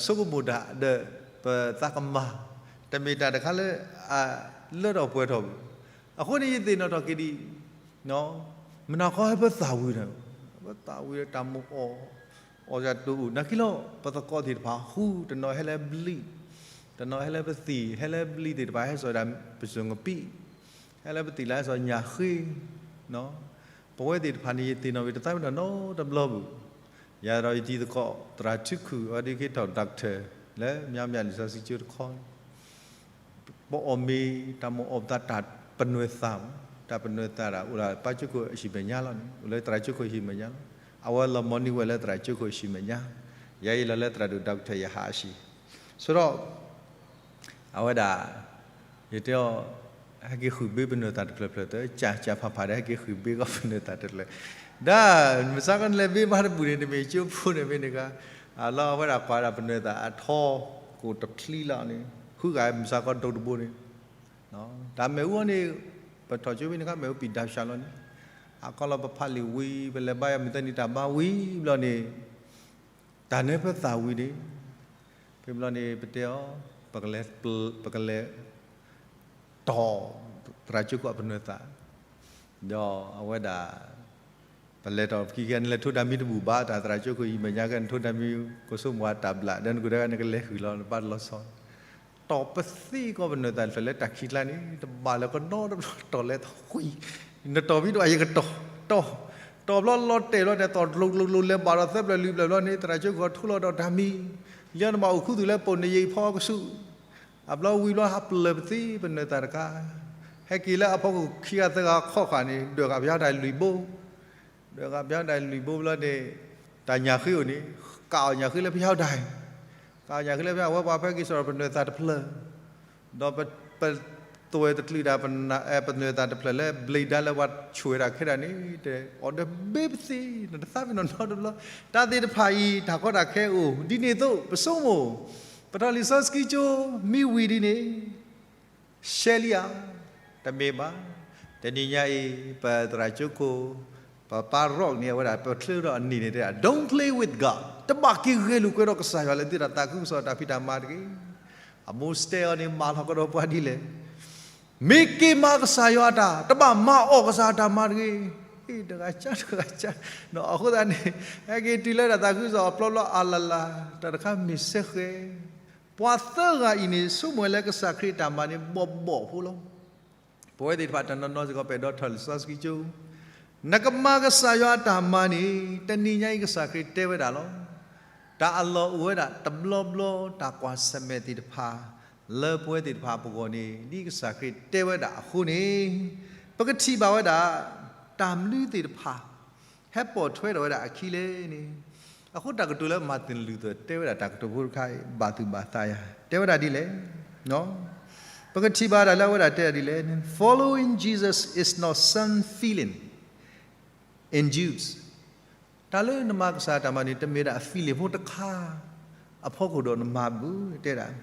ဆိကမိၣ်တၢ်ဒီး ပသးကမၤ တမ့ၢ်တၢ်တခါလၢ အလၢထီၣ်ပှဲၤထီၣ်ဘၣ်. အဃိန့ၣ် ယသ့ၣ်နီၣ်ထီၣ်က့ၤဒ်အံၤ, မုၢ်နၤခီဟဲပသးဝံၣ်ဒီး ပသးဝံၣ်ဒီးတၢ်မုာ်အီၣ် အီၣ်တၢ်တအိၣ် နာ်က့လီၤ ပသကိးသ့ၣ်တဖၣ်ဟူ တနီၤဟဲလၢဘျံး, တနီၤဟဲလၢပသံၣ် ဟဲလၢဘျံးသ့ၣ်တဖၣ်ဟဲစိာ်ဒၣ်ပစိၤကပံး, ဟဲလၢပသံၣ်လၢဟဲစိာ်ညၣ်ဃ့, ပဝဲသ့ၣ်တဖၣ်န့ၣ် ယသ့ၣ်နီၣ်ဝံၤတသးဝံၣ်နီတဘျီဘၣ်. ယၤဒီးယတံၤသကိး သရၣ်ထုခိၣ် အဝဲဒၣ်က့ၤထီၣ် doctor လၢမၠါမၠၣ်လံာ်စီဆှံကၠိတခီ ပအီၣ်မ့ၤ တၢ်မ့ၢ်အီၣ်ပသးတၢ်ပနွဲၢ်သၣ်, တၢ်ပနွဲၢ်သၣ်ဒၣ် အိၣ်လၢပၢ်ကၠိခိၣ်အဟံၣ်မဲာ်ညါလီၤန့ၣ် အိၣ်လၢသရၣ်ကၠိခိၣ်ဟံၣ်မဲာ်ညါလီၤ. အဝဲလီၤမီၤနံၤဝဲလၢသရၣ်ကၠိခိၣ်အဟံၣ်မဲာ်ညါ, ယၤအံၤလီၤလၢသရၣ်ဒိၣ် doctor ယဟးအဟံၣ်, ဆိဒီး အဝဲဒၣ် ယတဲအီၤ ဟဲက့ၤဃုာ်ဘ့ပနွဲၢ်သၣ်တဖျၢၣ်ဖျၢၣ် သကၢ်ကၢ်ဖးဖးဒီး ဟဲက့ၤဃုာ်ဘ့ကီးပနွဲၢ်သၣ်တဖျၢၣ်, ဒီး မုၢ်ဆါခီနလဲၤဘ့မါတဘူၣ်န့ၣ် တမ့ၢ်ကၠိဖိန့ၣ်မ့ၢ်န့ၣ်ဂ့ၤ, အလီၤအဝဲဒၣ်ကွၢ်ဒၣ်ပနွဲၢ်သၣ်အထီ ကိၣ်တဖျံလီၤန့ၣ် ဃုဂၤမုၢ်ဆါခီဒိတဘိန့ၣ်, တၢ်မ့ၣ်အူအီၤန့ၣ် ပထီၣ်ကၠိဖဲန့ၣ်အခါ မ့ၣ်အူပံာ်ဒၣ်ဖျါလီၤန့ၣ်, အခီလီၤပဖးလံာ်ဝံၤ ပလဲၤဘါယွၤမုၢ်သၢနံၤတၢ်ဘါဝံၤဘျီန့ၣ် တၢ်န့ၣ်ပသၣ်ဝံၤန့ၣ်, ဖဲဘျီန့ၣ် ပတဲအီၤ ပကလဲၤ ပကလဲၤ တီၢ် သရၣ်ကၠိခိၣ်အပနွဲၢ်သၣ်, ဒီးအဝဲဒၣ် ပလဲၤထီၣ်ခံက့ၤ နလဲၤထိတၢ်မံတဘူၣ်ဘၣ် တၢ်သရၣ်ကၠိခိၣ်အဟံၣ်မဲာ်ညါကဲ နထိတၢ်မံ ကဆိကမိၣ်တၢ်ဘျး ဒီးနကဒၣ်နကလဲၤဃုာ်လီၤ နပၢ်တလီၤဆီ, တီၢ်ပသံကီးပနွဲၢ်သၣ်တဖျၢၣ်လၢတၢ်ခံးကျါန့ၣ် တဘၣ်လၢကနီတဘျီ တီၢ်လဲၤသီဃံ, နတီၢ်မံတဘၣ် ယကတီၢ်, တီၢ်, တီၢ်ဘျီလီၤတဲာ်ဘျီန့ၣ် တီၢ်ကျိၤကျိၤကျိၤ လဲၤဘၣ်ဒီးသၢဖျၢၣ်လွံၢ်ဖျၢၣ်ဘျီန့ၣ် သရၣ်ကၠိခိၣ်ထိလီၤဒီးတၢ်မံ, လၢနဘၣ်အိၣ်ခူသူၣ်လၢပိာ်နယံာ်ဖီကဆူၣ် အဘျီဝံၤဘျီ ဟးပျၢၢ်ပသံပနွဲၢ်သၣ်တခါ, ဟဲက့ၤလၢအဖီခိၣ်ခံဂၤသၢဂၤခီၣ်ဃာ်န့ၣ် ဒွဲၣ်ဃာ်ပယီၤဒၣ်လွံၢ်ဘိ, ဒွဲၣ်ဃာ်ပယီၤဒၣ်လွံၢ်ဘိဘျီန့ၣ် တၢ်ညၣ်ဃ့အိၣ်န့ၣ် ကးအီၣ်ညၣ်ဃ့လၢပယီၤဒၣ်, ကးအီၣ်ညၣ်ဃ့လၢပယီၤ အဝဲပှၤဖဲက့ၤစ့ၢ်ကီးပနွဲၢ်သၣ်တဖျၢၣ် ဒီးပသွဲၣ်တချုးဒၣ် ပနွဲၢ်သၣ်တဖျၢၣ်လၢ ဘျ့ဒါလၢပှၤဆိၣ်ဝဲဒၣ်ခဲဒၣ်န့ၣ် တအီၣ်ဒီးဘ့ပသံ နတသးပ့ၤနီၣ်နီတဘျီ, တၢ်သ့ၣ်တဖၣ်အံၤ တၢ်ကီတၢ်ခဲအိၣ် ဒ်န့ၣ်အသိး ပဆိကမိၣ် ပထီၣ်လံာ်စီဆှံကၠိ မံဝံၤဒ်န့ၣ် ရှဲလံဧါ, တမ့ၢ်ဘၣ်, တနံၤညါအံၤ ပသရၣ်ကၠိခိၣ် ပပၢ် Rock န့ၣ် အဝဲဒၣ် ပချၢဒီးအနံၣ်န့ၣ်တဲ Don't play with God တဘၣ်က့ၤဂဲၤလိာ်ကွဲဒီးကစၢ်ယွၤလၢသုတၢ်သးခုကစီၣ်တၢ်ဖံးတၢ်မၤတဂ့ၤ, အမိၢ်စတဲအီၤန့ၣ် မၤလီၤကဒီးပှၤဒ်လဲၣ် မ့ၢ်က့ၤမၤကစၢ်ယွၤအတၢ် တဘၣ်မၤအီၣ်ကစၢ်အတၢ်မၤတဂ့ၤ, တဂၤကၢ်တဂၤကၢ်, အဃိသတးန့ၣ် ဟဲက့ၤတုၤလၢတၢ်သးခုကစီၣ်အပျီပျီအလၢ်လၢ် တၢ်တခါမ့ၢ်စဲဃဲၤ, ပှၤသၢဂၤအံၤန့ၣ် ဆိကမိၣ်ဝဲလၢကစၢ်ခရံာ်အတၢ်မၤန့ၣ် ဘီၣ်ဘီၣ်ဖိလီၤ. ပဝဲသ့ၣ်တဖၣ်တနီၤနီၤစ့ၢ်ကီး ပအဲၣ်ဒိးထီၣ်လံာ်စီဆှံကၠိ နကမၤကစၢ်ယွၤအတၢ်မၤန့ၣ် တနံၤညါအံၤကစၢ်ခရံာ်တဲဝဲဒၣ်လီၤ. တၢ်အလီၢ်အိၣ်ဝဲဒၣ်တဘျီဘျီ တၢ်ကွၢ်ဆၢၣ်မဲာ်သ့ၣ်တဖၣ် လၢပဝဲသ့ၣ်တဖၣ်အပဂီၢ်န့ၣ် ဒ်ကစၢ်ခရံာ်တဲဝဲဒၣ်အဃိန့ၣ်, ပကထံၣ်ဘၣ်ဝဲဒၣ် တၢ်မနုၤသ့ၣ်တဖၣ် ဟဲပိာ်ထွဲထီၣ်ဝဲဒၣ်အခံလဲၣ်န့ၣ်, အဃိတၢ်ကတိၤလၢ Martin Luther တဲဝဲဒၣ်တၢ်ကတိၤဖိတခါအံၤ ဘၣ်သူၣ်ဘၣ်သးယၤ တဲဝဲဒၣ်ဒ်လဲၣ်. ပကထံၣ်ဘၣ်တၢ်လၢအဝဲဒၣ်တဲဒ်လဲၣ်န့ၣ်, Following Jesus is not some feeling induced. တၢ်လၢနမၤကစၢ်တၢ်မၤန့ၣ် တမ့ၢ်ဒၣ် feeling ဖိတခါ အဖီခိၣ်ဒီးနမၤဘၣ် တဲဒၣ်,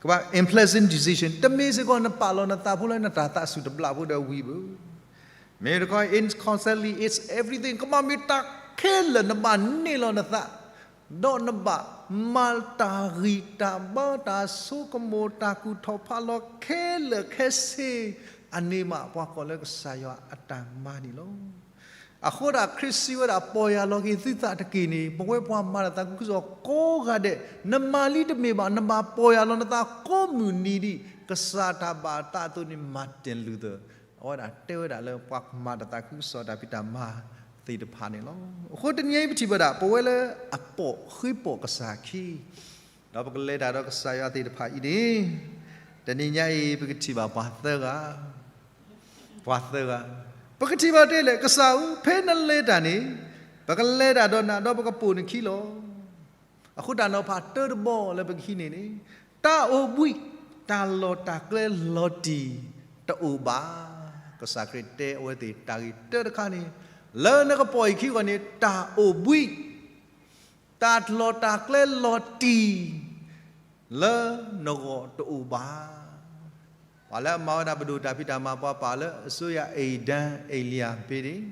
ကဘၣ် unpleasant decision တမ့ၢ်စ့ၢ်ကီးနပာ်လီၤနသးဖိလၢနတၢ်သးစူၤတဘျီဖိဒီးဝံၤဘၣ်. မ့ၢ်တခီ inconsolably it's everything ကဘၣ်မ့ၢ်တၢ်ခဲလၢာ် နဘၣ်န့ၢ်လီၤနသး ဒီးနဘၣ်မၤတၢ်ဂံၢ်တၢ်ဘါ တၢ်ဆိကမိၣ် တၢ်ကူၣ်ထီၣ်ဖးလီၤခဲလၢာ်ခဲဆ့ အန့ၣ်မး ပှၤကိးလၢကစၢ်ယွၤအတၢ်မၤန့ၣ်လီၤ. အဃိဒၣ်ခရံာ်စံးဝဲဒၣ် ပီၢ်ယၢ်လီၤက့ၤသုသးတက့ၢ်န့ၣ် ပဝဲပှၤမၤတၢ်သးခုကစီၣ်ကိးဂၤဒဲး နမၤလံတမ့ၢ်ဘၣ် နဘၣ်ပီၢ်ယၢ်လီၤနသးကိးမုၢ်နံၤဒံး ကစၢ်တၢ်ဘၣ်အသးအသိးန့ၣ် Martin Luther အဝဲဒၣ်တဲဝဲဒၣ်လၢပှၤမၤတၢ်သးခုကစီၣ်တၢ်ဖံးတၢ်မၤသ့ၣ်တဖၣ်န့ၣ်လီၤ. အဃိတနံၤအံၤပထံၣ်ဘၣ်ဒၣ် ပဝဲလၢအပိာ်ဃ့ပိာ်ကစၢ်ခံ ဒီးပကလဲၤတၢ်ဒီးကစၢ်ယွၤသ့ၣ်တဖၣ်အံၤန့ၣ် တနံၤညါအံၤ ပကထံၣ်ဘၣ်ပှၤသၢဂၤ, ပှၤသၢဂၤ, ပကထံၣ်ဘၣ်တဲလဲၣ် ကစၢ်ဧၢ, ဖဲနလဲၤတၢ်န့ၣ် ပကလဲၤတၢ်ဒီးနၤ ဒီးပကပိာ်နခံလီၤ. အဃိတၢ်နီၤဖးတၢတဘီလၢပကဟံးန့ၢ်န့ၣ် တၢ်အိၣ်ဘှံး တၢ်လီၢ်တၢ်ကျဲလီၤတံၢ်တအိၣ်ဘၣ်. ကစၢ်ခရံာ်တဲအဝဲသ့ၣ်တၢ်ဂ့ၢ်တၢတခါန့ၣ် လၢနကပိာ်အခံအဂီၢ်န့ၣ် တၢ်အိၣ်ဘှံး တၢ်လီၢ်တၢ်ကျဲလီၤတံၢ် လၢနဂီၢ်တအိၣ်ဘၣ်. ပှၤလၢအမၤဝဲဒၣ်ပဒိၣ်တၢ်ဖံးတၢ်မၤ ပှၤပာ်အီၤလၢအစိုးရအံၤဒၣ်အံၤလံယၤဖဲန့ၣ်,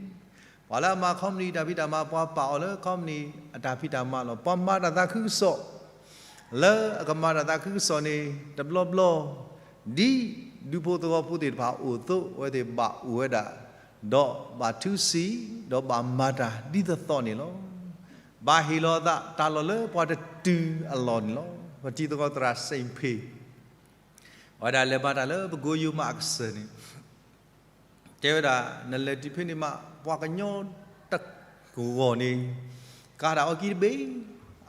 ပှၤလၢအမၤခီပနံၣ်တၢ်ဖံးတၢ်မၤ ပှၤပာ်အီၤလၢခီပနံၣ်အတၢ်ဖံးတၢ်မၤလီၤ. ပှၤမၤတၢ်သးခုကစီၣ် လၢအကမၤတၢ်သးခုကစီၣ်န့ၣ် တဘျီဘျီ ဒ်ဒူဖိသဝီဖိသ့ၣ်တဖၣ်အိၣ်အသိး အဝဲသ့ၣ်ဘၣ်အိၣ်ဝဲဒၣ် ဒီးဘၣ်ထုးစံး ဒီးဘၣ်မၤတၢ်ဒ်သိးသိးန့ၣ်လီၤ. ဘၣ်ဟ့ၣ်လီၤအသးတၢ်လီၢ်လၢပှၤတတုၤအလီၢ်န့ၣ်လီၤ. ပထံသကိးသရၣ်စ့ၣ်ဖ့ၣ် အဝဲဒၣ်လဲၤဘါတၢ်လၢပကိယိမးအကစၢၢ်န့ၣ် တဲဝဲဒၣ် နလဲၤတုၤဖဲန့ၣ်မး ပှၤကညီတဂီၢ်န့ၣ် ကၤတၢ်အီကံတဘ့ၣ်,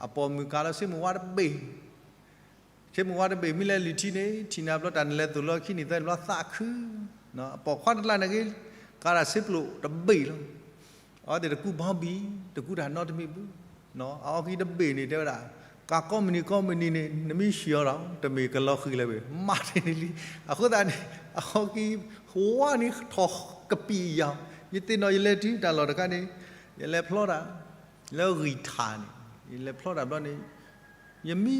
အပိာ်မုၣ်ကၤလီၤဆ့မုၢ်ဝါတဘ့ၣ်, ဆ့မုၢ်ဝါတဘ့ၣ် မ့ၢ်လဲၤလုၢ်ထံန့ၣ် ထံၣ်န့ၢ်ဘျီတၢ် နလဲၤသိၣ်လိအခံန့ၣ် သၢဘျီသးခု, အပိာ်ခွါတကျါန့ၣ်ဂ့ၤ ကၤတၢ်ဆ့ပျိၣ်တဘ့ၣ်လီၤ. အဝဲသ့ၣ်တကူဘီဘံၣ် တကူတၢ်နီတမံၤဘၣ်. အအီကံတဘ့ၣ်န့ၣ် တဲဝဲဒၣ် ကၤကိးမုၢ်နံၤကိးမုၢ်နံၤန့ၣ် နမ့ၢ်ဆံးအီၤဒီး တမ့ၢ်ကလီၤဃံၤလၢၤဘၣ် မၤတ့ၢ်န့ၣ်လံ. အဃိသတးန့ၣ် အအီကံ ဝါန့ၣ် ထီၣ်ကပံာ်ယၤ, ယသ့ၣ်နီၣ်ယလဲၤတုၤတၢ်လီၢ်တခါန့ၣ် ယလဲၤဖျီတၢ် လၢဂံၢ်ထၣ်န့ၣ် ယလဲၤဖျီတၢ်ဘျီန့ၣ် ယမံ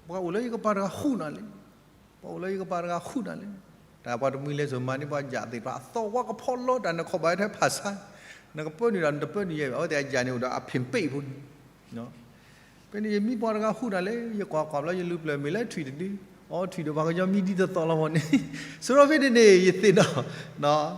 ပှၤအိၣ်လၢယကပၤတဂၤဃုာ်နၤလဲၣ်, ပှၤအိၣ်လၢယကပၤတဂၤဃုာ်နၤလဲၣ်. တၢ်ပှၤတမှံၤလဲၤစိာ်မၤန့ၢ်ပှၤယၣ်သ့ၣ်တဖၣ် အသီဝါကဖီလီတၢ် နခီၣ်ဘၣ်ထဲဖးဆါ, နကပၢနုာ်ဒီးနတပၢနုာ်ယဲၢ်ဘၣ်. အဝဲသ့ၣ်အယၣ်န့ၣ်အိၣ်ဒီးအဖ့ၣ်ပ့ၣ်ဖိန့ၣ် ဖဲန့ၣ်ယမံပှၤတဂၤဃုာ်နၤလဲၣ်, ယကွၢ်ကွၢ်ဘျီယလူၤပျၢၤမ့ၢ်လၢထွံၣ်တဒု, အီထွံၣ်ဒီးပှၤကညီမံဒ်သိးသိးလီၤမ့ၢ်န့ၣ်, ဆိဒီးဖဲန့ၣ်န့ၣ် ယသ့ၣ်နီၣ်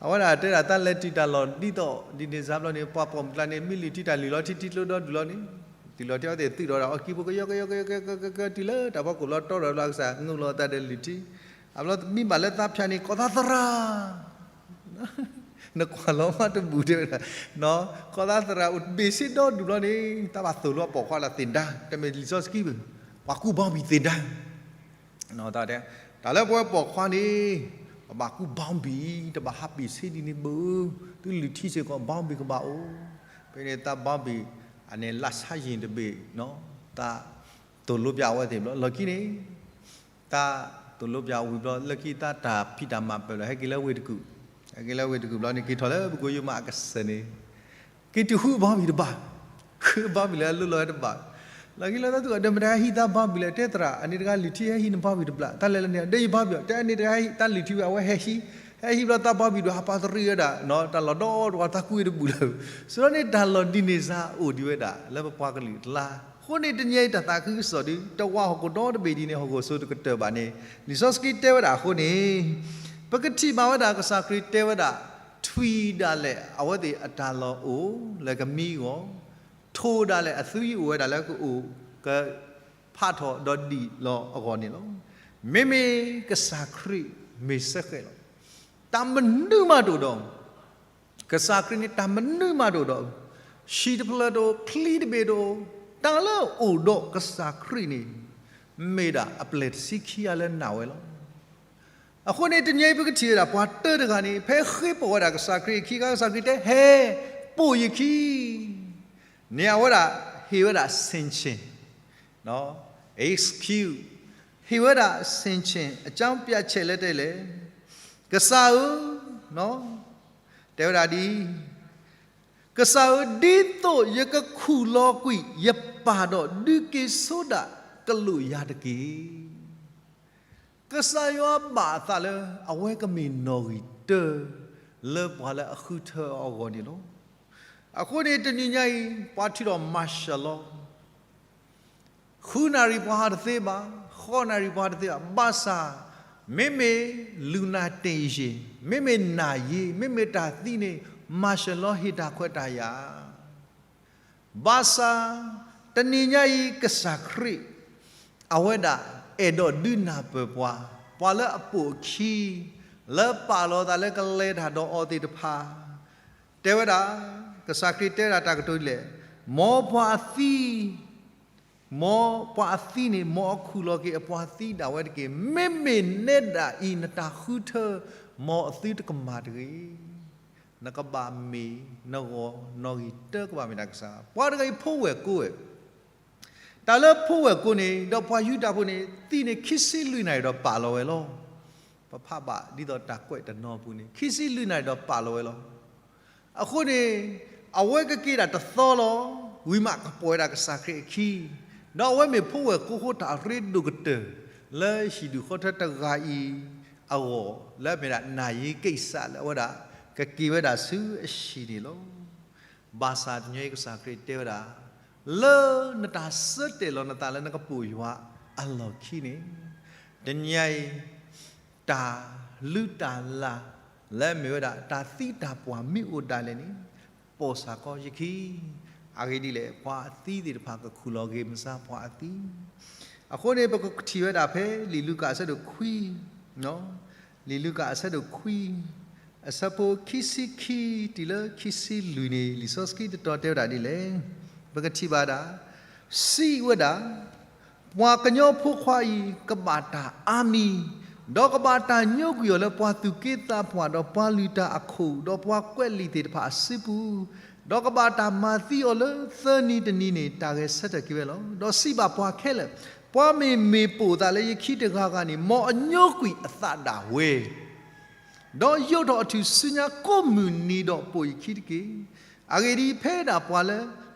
အဝဲဒၣ်တဲဒၣ်တၢ်လဲၤတုၤတၢ်လီၢ်ဒ်သိးဒ်န့ၣ်စါဘျီန့ၣ် ပှၤပိာ်မုၣ်ကျါန့ၣ် မ့ၢ်လုၢ်ထံတၢ်လုၢ်လီၤထံထံကျိဒီဒူၣ်လီၤန့ၣ်, တုၤလီၤထဲအဝဲသ့ၣ်သုးဒီးအီကံဖိကယီကယီကယီကယီကယီကယီတုၤလၢတၢ်ဖီခိၣ်လီၤတီဒီးလီၤအကစၢ် ငိၢ်လီၤအသးဒီးလုၢ်ထံ, အဘျီမံဘၣ်လၢသးဖၠၣ်န့ၣ် ကီၢ်သးသရၣ် နကွၢ်လီၤမးတဘူၣ်တဲဝဲဒၣ်, ကီၢ်သးသရၣ်အိၣ်တဘ့ၣ်ဆ့ဒီဒူၣ်ဘျီန့ၣ် တၢ်ဘၣ်သိၣ်လိအပိာ်ခွါလၢသ့ၣ်ဒါ တမ့ၢ်လံာ်စီဆှံဘၣ်, ပှၤကူဘီဘံၣ်သ့ၣ်ဒါ တၢ်တဲ တၢ်လၢပဝဲပိာ်ခွါန့ၣ် ပဘၣ်ကူဘီဘံၣ် တဘၣ်ဟးပ့ၢ်ဆ့ဒ်န့ၣ်ဘၣ်, သုလုၢ်ထံစ့ၢ်ကီးဘီဘံၣ်ကဘၣ်အိၣ်, ဖဲန့ၣ်သးဘီဘံၣ် အန့ၣ်လၢဆါယံၤတဘ့ၣ် တၢ်သိၣ်လိပၠးအဝဲသ့ၣ်ဘျီ လီၢ်ခံန့ၣ် တၢ်သိၣ်လိပၠးဝံၤဘျီ လၢခံသးတၢ်ဖံးတၢ်မၤပၢၢ်လီၤ ဟဲက့ၤလၢဝ့ၢ်တကူၣ်, ဟဲက့ၤလၢဝ့ၢ်တကူၣ်ဘျီန့ၣ် က့ၤထီၣ်လၢပကိယိမးအကစၢၢ်န့ၣ် က့ၤတုၤဃုဘီဘံၣ်တဘၣ်, ဃုဘီဘံၣ်လၢအလိၤလိၤဝဲတဘၣ်, လီၢ်ခံလၢသးသူၣ်အဒၢးမတၤဟဲဟံးသးဘီဘံၣ်လဲၣ် တဲသရၣ် အန့ၣ်တဂၤလုၢ်ထံဟဲဟံးနဘီဘံၣ်တဘျီ တၢ်လဲၤလၢန့ၣ် ဒီးယဘီဘံၣ် တဲအန့ၣ်တဂၤဟဲဟံး တၢ်လုၢ်ထံဝံၤအဝဲဟဲဟံး, ဟဲဟံးဘျီသးဘီဘံၣ်ဒိၣ်ဟးပာ်သရံးဝဲဒၣ် တၢ်လီၢ်ဒီတဝီသးကွံတဘူၣ်လၢၤ, ဆိဒီးန့ၣ်တၢ်လီၢ်ဒ်န့ၣ်စါအိၣ်ဒံးဝဲဒၣ် လၢပပှၤကလုာ်အကျါ, အဃိန့ၣ်တနံၤအံၤတၢ်သးခုကစီၣ်ဒီး တဝီဟီၣ်ခိၣ်ဒီတဘ့ၣ်ဒ်န့ၣ် ဟီၣ်ခိၣ်စိတကတၢၢ်ဘၣ်န့ၣ် လံာ်စီဆှံတဲဝဲဒၣ်အဃိန့ၣ် ပကထံၣ်ဘၣ်ဝဲဒၣ်ကစၢ်ခရံာ်တဲဝဲဒၣ် ထွံၣ်ဒၣ်လဲာ်အဝဲသ့ၣ်အတၢ်လီၢ်အိၣ်လၢကမံအဂီၢ်, ထိၣ်ဒၣ်လဲာ်အသွံၣ်အိၣ်ဝဲဒၣ်လၢကအိၣ်ကဖးထီၣ်ဒီးဒံၣ်လီၤအဂီၢ်န့ၣ်လီၤ. မ့မ့ၢ်ကစၢ်ခရံာ်မ့ၢ်စ့ၢ်ကီးလီၤ. တၢ်မနုၤမးတအိၣ်ဒီး ကစၢ်ခရံာ်န့ၣ် တၢ်မနုၤမးတအိၣ်ဒီး, ဟံၣ်တဖျၢၣ်တအိၣ်, ချံတဘ့ၣ်တအိၣ်, တၢ်လၢအအိၣ်ဒီးကစၢ်ခရံာ်န့ၣ် မ့ၢ်ဒၣ်အပျဲၢ်တဆံခံဂၤလၢနာ်ဝဲလီၤ. အဃိန့ၣ် တနံၤအံၤပကထံၣ်ဝဲဒၣ် ပှၤတၢတဂၤန့ၣ် ဖဲဃ့ပိာ်ဝဲဒၣ်ကစၢ်ခရံာ်အခံခါ ကစၢ်ခရံာ်တဲ ဟဲပိာ်ယခံ န့ၣ်အဝဲဒၣ် ဟ့ၣ်ဝဲဒၣ်ဆင်ခြင် excuse ဟ့ၣ်ဝဲဒၣ်ဆင်ခြင် အကြောင်းပြချက် လၢတဲလဲၣ်, ကစၢ်ဧၢ, တဲဝဲဒၣ်ဒ်အံၤ, ကစၢ်ဧၢ, ဒ်သိးယကခူၣ်လီၤကွံာ်ယပၢ်ဒီး ဒုးက့ၤဆိဒၣ်ကလူးယၤတက့ၢ်. ကစၢ်ယွၤဘၣ်အသးလၢ အဝဲကမ့ၢ်နီၣ်ဂံၢ်တၢ လၢပှၤလၢအဃုထၢအီၤအဂီၢ်န့ၣ်လီၤ. အဃိန့ၣ် တနံၤညါအံၤ ပှၤထုးထီၣ် martial law ဃုနၣ်ရံၣ်ပှၤဟးတသ့ဘၣ်, ဃိးနၣ်ရံၣ်ပှၤတသ့ဘၣ်, ဘၣ်ဆၣ် မ့မ့ၢ် လူနာတင်ယာ်, မ့မ့ၢ်နာ်ယ့, မ့မ့ၢ်တၢ်သံန့ၣ် martial law ဟ့ၣ်တၢ်ခွဲးတၢ်ယာ် ဘၣ်ဆၣ် တနံၤညါအံၤ ကစၢ်ခရံာ် အဝဲဒၣ်အဲၣ်ဒိးဒုးနၢ်ပၢၢ်ပှၤ, ပှၤလၢအပိာ်အခံ လၢပာ်လီၤသးလၢကလဲၤတၢ်ဒီးအီၤသ့ၣ်တဖၣ် တဲဝဲဒၣ်, ကစၢ်ခရံာ်တဲဝဲဒၣ်တၢ်ကတိၤဒ်လဲၣ်, မ်ပှၤအသံ မ်ပှၤအသံန့ၣ် မ်အခူၣ်လီၤက့ၤအပှၤသံဒၣ်ဝဲတက့ၢ်. မ့မ့ၢ်နဲဒၣ်အံၤ နတၢ်ဃုထၢ မ်အသုတကမၣ်တဂ့ၤ. နကဘၣ်မ့ၢ်နဂီၢ်နီၣ်ဂံၢ်တၢ ကဘၣ်မ့ၢ်ဒၣ်ကစၢ်. ပှၤတဂၤအံၤဖိဝဲၢ်ကိးဝဲ, တၢ်လၢဖိဝဲၢ်ကိးန့ၣ် ဒီးပှၤယူဒၤဖိန့ၣ် သံန့ၣ်ခံဆံလွံၢ်နၣ်ရံၣ်ဒီးပာ်လီၤဝဲလီၤ. ပဖးဘၣ်ဒ်သိးတၢ်ကွဲးတနီၤပူၤန့ၣ် ခံဆံလွံၢ်နၣ်ရံၣ်ဒီးပာ်လီၤဝဲလီၤ. အဃိန့ၣ် အဝဲကက့ၤဒၣ်တသီလီၤ. ဝံၤမးကပီၤဝဲဒၣ်ကစၢ်ခရံာ်အခံ, ဒီးအဝဲမ့ၢ်ဖိဝဲၢ်ကိးဃိ တၢ်ရ့ဒိၣ်ကတၢၢ် လၢဟံၣ်ဒူၣ်ဃီထၢတဂၤအံၤအဂီၢ် လၢအမ့ၢ်ဒၣ်နာ်ယ့ကံၢ်စး လၢအဝဲဒၣ်ကက့ၤဝဲဒၣ်ဆူအဟံၣ်န့ၣ်လီၤ. ဘၣ်ဆၣ်တနံၤအံၤကစၢ်ခရံာ်တဲဝဲဒၣ်, လၢနတၢ်ဆၢတဲာ်လီၤနသးလၢနကပိာ်ယွၤအလီၢ်ခံန့ၣ်, တနံၤအံၤ တၢ်လုၢ်တၢ်လၢ် လၢအမ့ၢ်ဝဲဒၣ် တၢ်သံတၢ်ပှၢ်မ့ၢ်အိၣ်ဒၣ်လဲာ်န့ၣ်, ပိာ်စ့ၢ်ကီးယခံ. အဂ့ၢ်ဒ်လဲၣ်, ပှၤအသံသ့ၣ်တဖၣ်ကခူၣ်လီၤက့ၤမုၢ်ဆါပှၤအသံ. အဃိန့ၣ် ပကထံၣ်ဝဲဒၣ်ဖဲလံာ်လူၤကၣ်အဆၢဒိၣ်ခွံ, လံာ်လူၤကၣ်အဆၢဒိၣ်ခွံ, အဆၢဖိခံဆံခံတုၤလၢခံဆံလွံၢ်န့ၣ် လံာ်စီဆှံတတီၤတဲဝဲဒၣ်ဒ်လဲၣ်. ပကထံၣ်ဘၣ်ဒၣ်, စံးဝဲဒၣ်, ပှၤကညီဖိခွါအံၤ ကဘၣ်တၢ်အါမံၤ, ဒီးကဘၣ်တၢ်ညိကွံာ်အီၤလၢပှၤသူၣ်က့သးပှၢ်, ဒီးပှၤလုၢ်တၢ်အခိၣ်, ဒီးပှၤကွဲးလံာ်သ့ၣ်တဖၣ်အစုပူၤ, ဒီးကဘၣ်တၢ်မၤသံအီၤလၢသၢနံၤတနံၤန့ၣ် တၢ်ဂဲၤဆၢထၢၣ်က့ၤဝဲလီၤ. ဒီးစံးဘၣ်ပှၤခဲလၢာ်, ပှၤမ့ၢ်မ့ၢ်ပိာ်သးလၢယခံတဂၤဂၤန့ၣ် မ်အညိကွံာ်အသးဒၣ်ဝဲ ဒီးယိးထီၣ်အထူၣ်စုညါကိးမုၢ်နံၤဒီးပိာ်ယခံတက့ၢ်. အဂ့ၢ်ဒ်အံၤ, ဖဲဒၣ်ပှၤလၢ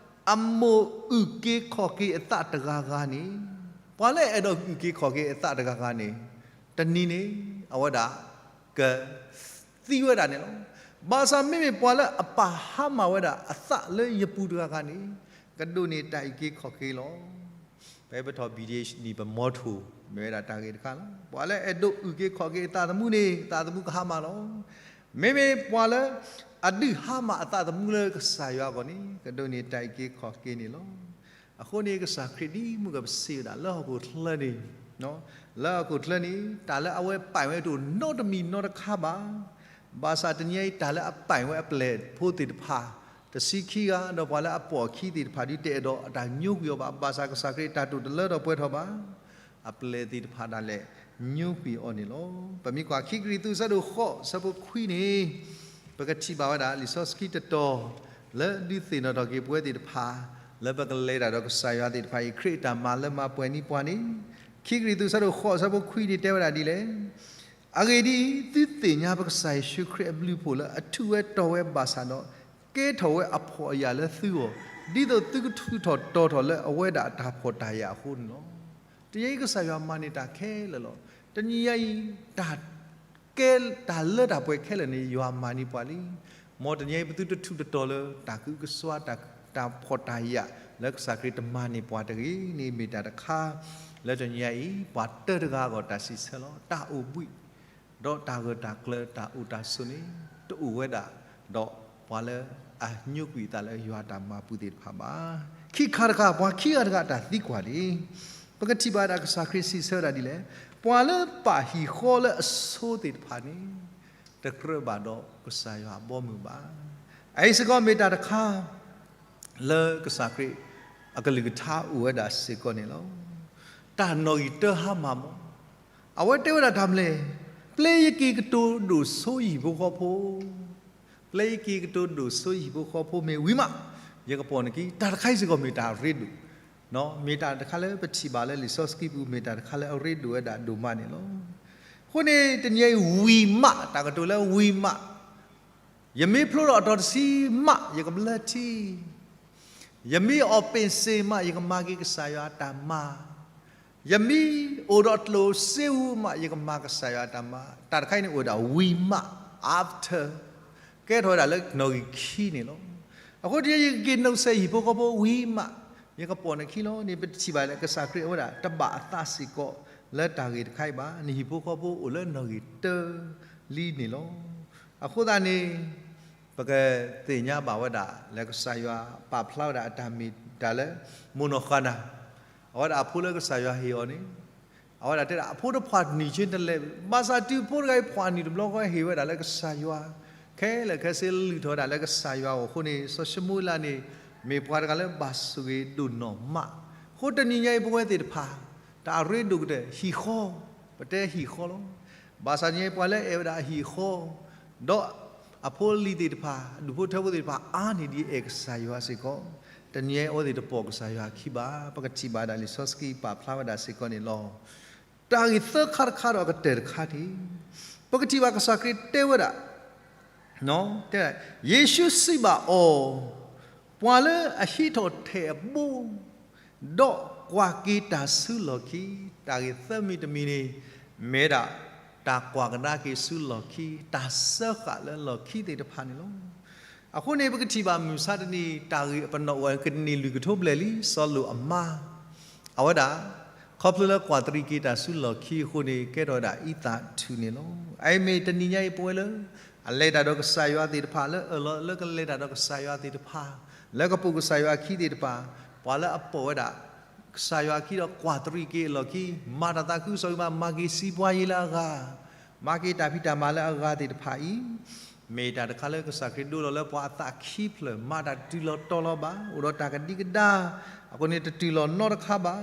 အမိၣ်အုၣ်က့ၤခီၣ်က့ၤအသးတဂၤဂၤန့ၣ်, ပှၤလၢအအဲၣ်ဒိးအုၣ်က့ၤခီၣ်က့ၤအသးတဂၤဂၤန့ၣ်, တနံၤန့ၣ် အဝဲဒၣ်ကသံဝဲဒၣ်န့ၣ်လီၤ. ဘၣ်ဆၣ်မ့မ့ၢ်ပှၤလၢအပာ်ဟါမၢ်ဝဲဒၣ်အသးလၢယပူၤတဂၤဂၤန့ၣ်, ကဒိးန့ၢ်တၢ်အုၣ်က့ၤခီၣ်က့ၤလီၤ. ဖဲပထီၣ် ဘံၣ်ဒ့ၣ်နံၣ် ပမီထိၣ် မ့ၢ်ဝဲဒၣ်တၢ်ဂ့ၢ်တခါလီၤ. ပှၤလၢအဲၣ်ဒိးအုၣ်က့ၤခီၣ်က့ၤအသးသမူန့ၣ် သးသမူကဟါမၢ်လီၤ. မ့မ့ၢ်ပှၤလၢအဒုးဟါမၢ်အသးသမူလၢကစၢ်ယွၤအဂီၢ်န့ၣ် ကဒိးန့ၢ်တၢ်အုၣ်က့ၤခီၣ်က့ၤန့ၣ်လီၤ. အဃိန့ၣ် ကစၢ်ခရံာ်ဒ်မုၢ်ကပစံးဝဲဒၣ် လၢဟီၣ်ခိၣ်ချၢန့ၣ်, လၢဟီၣ်ခိၣ်ချၢန့ၣ် တၢ်လၢအဝဲပာ်ဝဲတအိၣ်နီတမံၤနီတခါဘၣ်. ဘၣ်ဆၣ်တနံၤအံၤ တၢ်လၢအပာ်ဝဲအပျဲၢ်ဖိသ့ၣ်တဖၣ် တဆံခံဂၤ ဒီးပှၤလၢအပိာ်အခံသ့ၣ်တဖၣ် ဒုးတအဲၣ်ဒိးအတၢ်ညိကွံာ်အီၤဘၣ်. ဘၣ်ဆၣ်ကစၢ်ခရံာ်တၢ်တိာ်တလၢထီၣ်ပှဲၤထီၣ်ဘၣ်. အပျဲၢ်သ့ၣ်တဖၣ်ဒၣ်လဲာ် ညိကွံာ်အီၤန့ၣ်လီၤ. ပမ့ၢ်ကွၢ်ခံကရံၣ်သူးအဆၢဒိၣ်ဃိး အဆၢဖိခွံန့ၣ်, ပကထံၣ်ဘၣ်ဝဲဒၣ် လံာ်စီဆှံတတီၤ လၢဒုးသ့ၣ်နီၣ်ထီၣ်က့ၤပဝဲသ့ၣ်တဖၣ် လၢပကလဲၤတၢ်ဒီးကစၢ်ယွၤသ့ၣ်တဖၣ်အံၤ ခရံာ်အတၢ်မၤလၢမၤပှဲၤန့ၢ်ပှၤန့ၣ်, ခံကရံၣ်သူးအဆၢဒိၣ်ဃိး အဆၢဖိခွံန့ၣ်တဲဝဲဒၣ်ဒ်လဲၣ်. အဂ့ၢ်ဒ်အံၤ, သုသ့ၣ်ညါပကစၢ်ယ့ၣ်ၡူးခရံာ်အဘျုးအဖှိၣ်လၢအထူးဝဲတီၤဝဲဘၣ်ဆၣ်ဒီး, ကဲထီၣ်ဝဲအဖှီၣ်အယာ်လၢသုဂီၢ်, ဒ်သိးသုကထူးထီၣ်တီၤထီၣ်လၢအဝဲဒၣ်အတၢ်ဖှီၣ်တၢ်ယာ်အဃိန့ၣ်လီၤ. တနံၤအံၤကစၢ်ယွၤမၤန့ၢ်တၢ်ခဲလၢာ်လီၤ. တနံၤအံၤ တၢ်ကဲ တၢ်လၢတၢ်ပှဲၤခဲလၢာ်န့ၣ် ယွၤမၤန့ၢ်ပှၤလံ. မ်တနံၤအံၤပသုတထူးတတီၤလၢ တၢ်ကအုကစွါ တၢ်ဖှီၣ်တၢ်ယာ် လၢကစၢ်ခရံာ်တမၤန့ၢ်ပှၤတဂ့ၤန့ၣ် မ့ၢ်တၢ်တခါ လၢတနံၤအံၤ ပှၤတၢတဂၤအဂီၢ်တၢ်စံးဆၢလီၤ. တၢ်အိၣ်ဘှံး ဒီးတၢ်ဂၢၢ်တၢ်ကျၢၤ တၢ်အိၣ်တၢ်ဆိးန့ၣ် တအိၣ်ဝဲဒၣ် ဒီးပှၤလၢအညိကွံာ်အသးလၢယွၤတၢ်မၤပူၤသ့ၣ်တဖၣ်ဘၣ်. ခံခါတခါ ပှၤခံဂၤတဂၤအတၢ်သံကွၢ်န့ၣ် ပကထံၣ်ဘၣ်ဒၣ်ကစၢ်ခရံာ်စံးဆၢဝဲဒၣ်ဒ်လဲၣ်. ပှၤလၢပာ်ဟံၣ်ဃီလၢအဆိသ့ၣ်တဖၣ်န့ၣ် တကြၢးဘၣ်ဒီးကစၢ်ယွၤအဘီအမုၢ်ဘၣ်. အအံၤစ့ၢ်ကီးမ့ၢ်တၢ်တခါ လၢကစၢ်ခရံာ်အကလုၢ်ကထါအိၣ်ဝဲဒၣ်စ့ၢ်ကီးန့ၣ်လီၤ. တၢ်နီၣ်ဂံၢ်တၢဟါမၢ်မၢ်, အဝဲတဲဝဲဒၣ်တၢ်မနုၤလဲၣ်, ပျဲယက့ၤကတိၤဒိၣ်ဆိယဟံၣ်ဖိဃီဖိ, ပျဲယက့ၤကတိၤဒိၣ်ဆိယဟံၣ်ဖိဃီဖိမ့ၢ်ဝံၤမး, ယကပိာ်နခံ, တၢ်တခါအံၤစ့ၢ်ကီးမ့ၢ်တၢ်အရ့ဒိၣ်, မ့ၢ်တၢ်တခါလၢပထံၣ်ဘၣ်လၢလံာ်စီဆှံပူၤ မ့ၢ်တၢ်တခါလၢအရ့ဒိၣ်ဝဲဒၣ်ဒိၣ်မးန့ၣ်လီၤ. အဃိန့ၣ် တနံၤအံၤ ဝံၤမး, တၢ်ကတိၤလၢဝံၤမး, ယမ့ၢ်ဖျိထီၣ်အတီၤတဆံမး ယကဘျၢထံ, ယမ့ၢ်အီၣ်ပ့ၣ်စ့မး ယကမၤက့ၤကစၢ်ယွၤအတၢ်မၤ, ယမ့ၢ်အိၣ်ဒီးကျိၣ်စ့ဧိၤမး ယကမၤကစၢ်ယွၤအတၢ်မၤ, တၢ်တခါအံၤန့ၣ်အိၣ်ဝဲဒၣ်ဝံၤမး, after, ကဲထီၣ်ဝဲဒၣ်လၢနီၣ်ဂံၢ်ခံန့ၣ်လီၤ. အဃိတနံၤအံၤ ယကက့ၤနီၣ်စဲးဟံၣ်ဖိဃီဖိဝံၤမး, ယကပိာ်နခံလီၤန့ၣ် ပထံၣ်ဘၣ်လၢကစၢ်ခရံာ်အဝဲဒၣ်တဘၣ်အသးစ့ၢ်ကီးလၢတၢ်ဂ့ၢ်တခါအံၤဘၣ်, နဟံၣ်ဖိဃီဖိအိၣ်လၢနီၣ်ဂံၢ်တၢလံန့ၣ်လီၤ. အဃိသတးန့ၣ် ပကသ့ၣ်ညါဘၣ်ဝဲဒၣ်လၢကစၢ်ယွၤပာ်ဖျါဝဲဒၣ်အတၢ်မ့ၢ်တၢ်လၢ မိၢ်နီၢ်ဃၣ်နၤ, အဝဲဒၣ်အဖိလၢကစၢ်ယွၤဟ့ၣ်အီၤန့ၣ်, အဝဲဒၣ်တဲဒၣ် အဖိတဖှၣ်နံၣ်ဆ့တလဲ, ဘၣ်ဆၣ်တုၤဖိတဂၤအံၤဖှၣ်နံၣ်တဘျီဃီဟ့ၣ်ဝဲဒၣ်လၢကစၢ်ယွၤ, ခဲလၢာ်ခဲဆ့လုၢ်ထီၣ်ဝဲဒၣ်လၢကစၢ်ယွၤအအိၣ်အဃိန့ၣ် စီၤၡမူၤအ့လးန့ၣ် မ့ၢ်ပှၤတဂၤလၢဘၣ်ဆိၣ်ဂ့ၤဒိၣ်နီၢ်မး, အဃိတနံၤညါအံၤပဝဲသ့ၣ်တဖၣ် တၢ်အရ့ဒိၣ်ကတၢၢ်ဟံၣ်ဃီ, ပတဲဟံၣ်ဃီလီၤ. ဘၣ်ဆၣ်တနံၤညါအံၤပှၤလၢအဲၣ်ဝဲဒၣ်အဟံၣ်ဃီ, ဒီးအဖိအလံၤသ့ၣ်တဖၣ် ဒူၣ်ဖိထၢဖိသ့ၣ်တဖၣ်အါန့ၢ်ဒ်အဲၣ်ကစၢ်ယွၤစ့ၢ်ကီး, တနံၤညါအံၤအဝဲသ့ၣ်တပိာ်ကစၢ်ယွၤအခံဘၣ်, ပကထံၣ်ဘၣ်ဒၣ်လံာ်စီဆှံပာ်ဖျါဝဲဒၣ်စ့ၢ်ကီးန့ၣ်လီၤ. တၢ်ဂ့ၢ်သၢခါတခါဒီးအကတၢၢ်တခါန့ၣ်, ပကထံၣ်ဘၣ်ကစၢ်ခရံာ်တဲဝဲဒၣ်, တဲ, ယ့ၣ်ၡူးစံးဘၣ်အီၤ, ပှၤလၢအဟံးထီၣ်ထဲးအဘိ, ဒီးကွၢ်က့ၤတၢ်ဆူလီၢ်ခံ, တၢ်ဂ့ၢ်သၢမံၤတမံၤန့ၣ်, မ့ၢ်ဒၣ်တၢ်ကွၢ်ကဒါက့ၤဆူလီၢ်ခံ, တၢ်စၢဃာ်လၢလီၢ်ခံသ့ၣ်တဖၣ်န့ၣ်လီၤ. အဃိန့ၣ် ပကထံၣ်ဘၣ်မုၢ်မဆါတနံၤ တၢ်ဂ့ၢ်ပနီၣ်အိၣ်ဝဲကနံၣ်လွံၢ်ကထိဘျဲၣ်လံ စီၤလိာ်အမါ, အဝဲဒၣ်, ခီဖျိလၢကွၢ်တရံးက့ၤတၢ်ဆူလီၢ်ခံအဃိန့ၣ် ကဲထီၣ်ဝဲဒၣ်အံသၣ်ထူၣ်န့ၣ်လီၤ. အအံၤမ့ၢ်တနံၤညါအံၤပဝဲလၢ အလဲၤတၢ်ဒီးကစၢ်ယွၤသ့ၣ်တဖၣ် လၢအၢၣ်လီၤလၢကလဲၤတၢ်ဒီးကစၢ်ယွၤသ့ၣ်တဖၣ်, လၢကပိာ်ကစၢ်ယွၤအခံသ့ၣ်တဖၣ်, ပှၤလၢအပိာ်ဝဲဒၣ် ကစၢ်ယွၤအခံဒီးကွၢ်တရံးက့ၤအလီၢ်ခံ, မၤတၢ်သးခုကစီၣ်ဂ့ၤမး, မၤက့ၤစံးပှၤယ့လၢအဂၤ, မၤက့ၤတၢ်ဖံးတၢ်မၤလၢအဂၤသ့ၣ်တဖၣ်အံၤ, မ့ၢ်တၢ်တခါလၢကစၢ်ခရံာ်ဒိလီၤလၢပှၤအသးခံဖျၢၣ်, မၤတၢ်တတုၤလီၤတီၤလီၤဘၣ်, အိၣ်ဒီးတၢ်ကဒံကဒါ, အဃိန့ၣ်တတုၤလီၤနီတခါဘၣ်.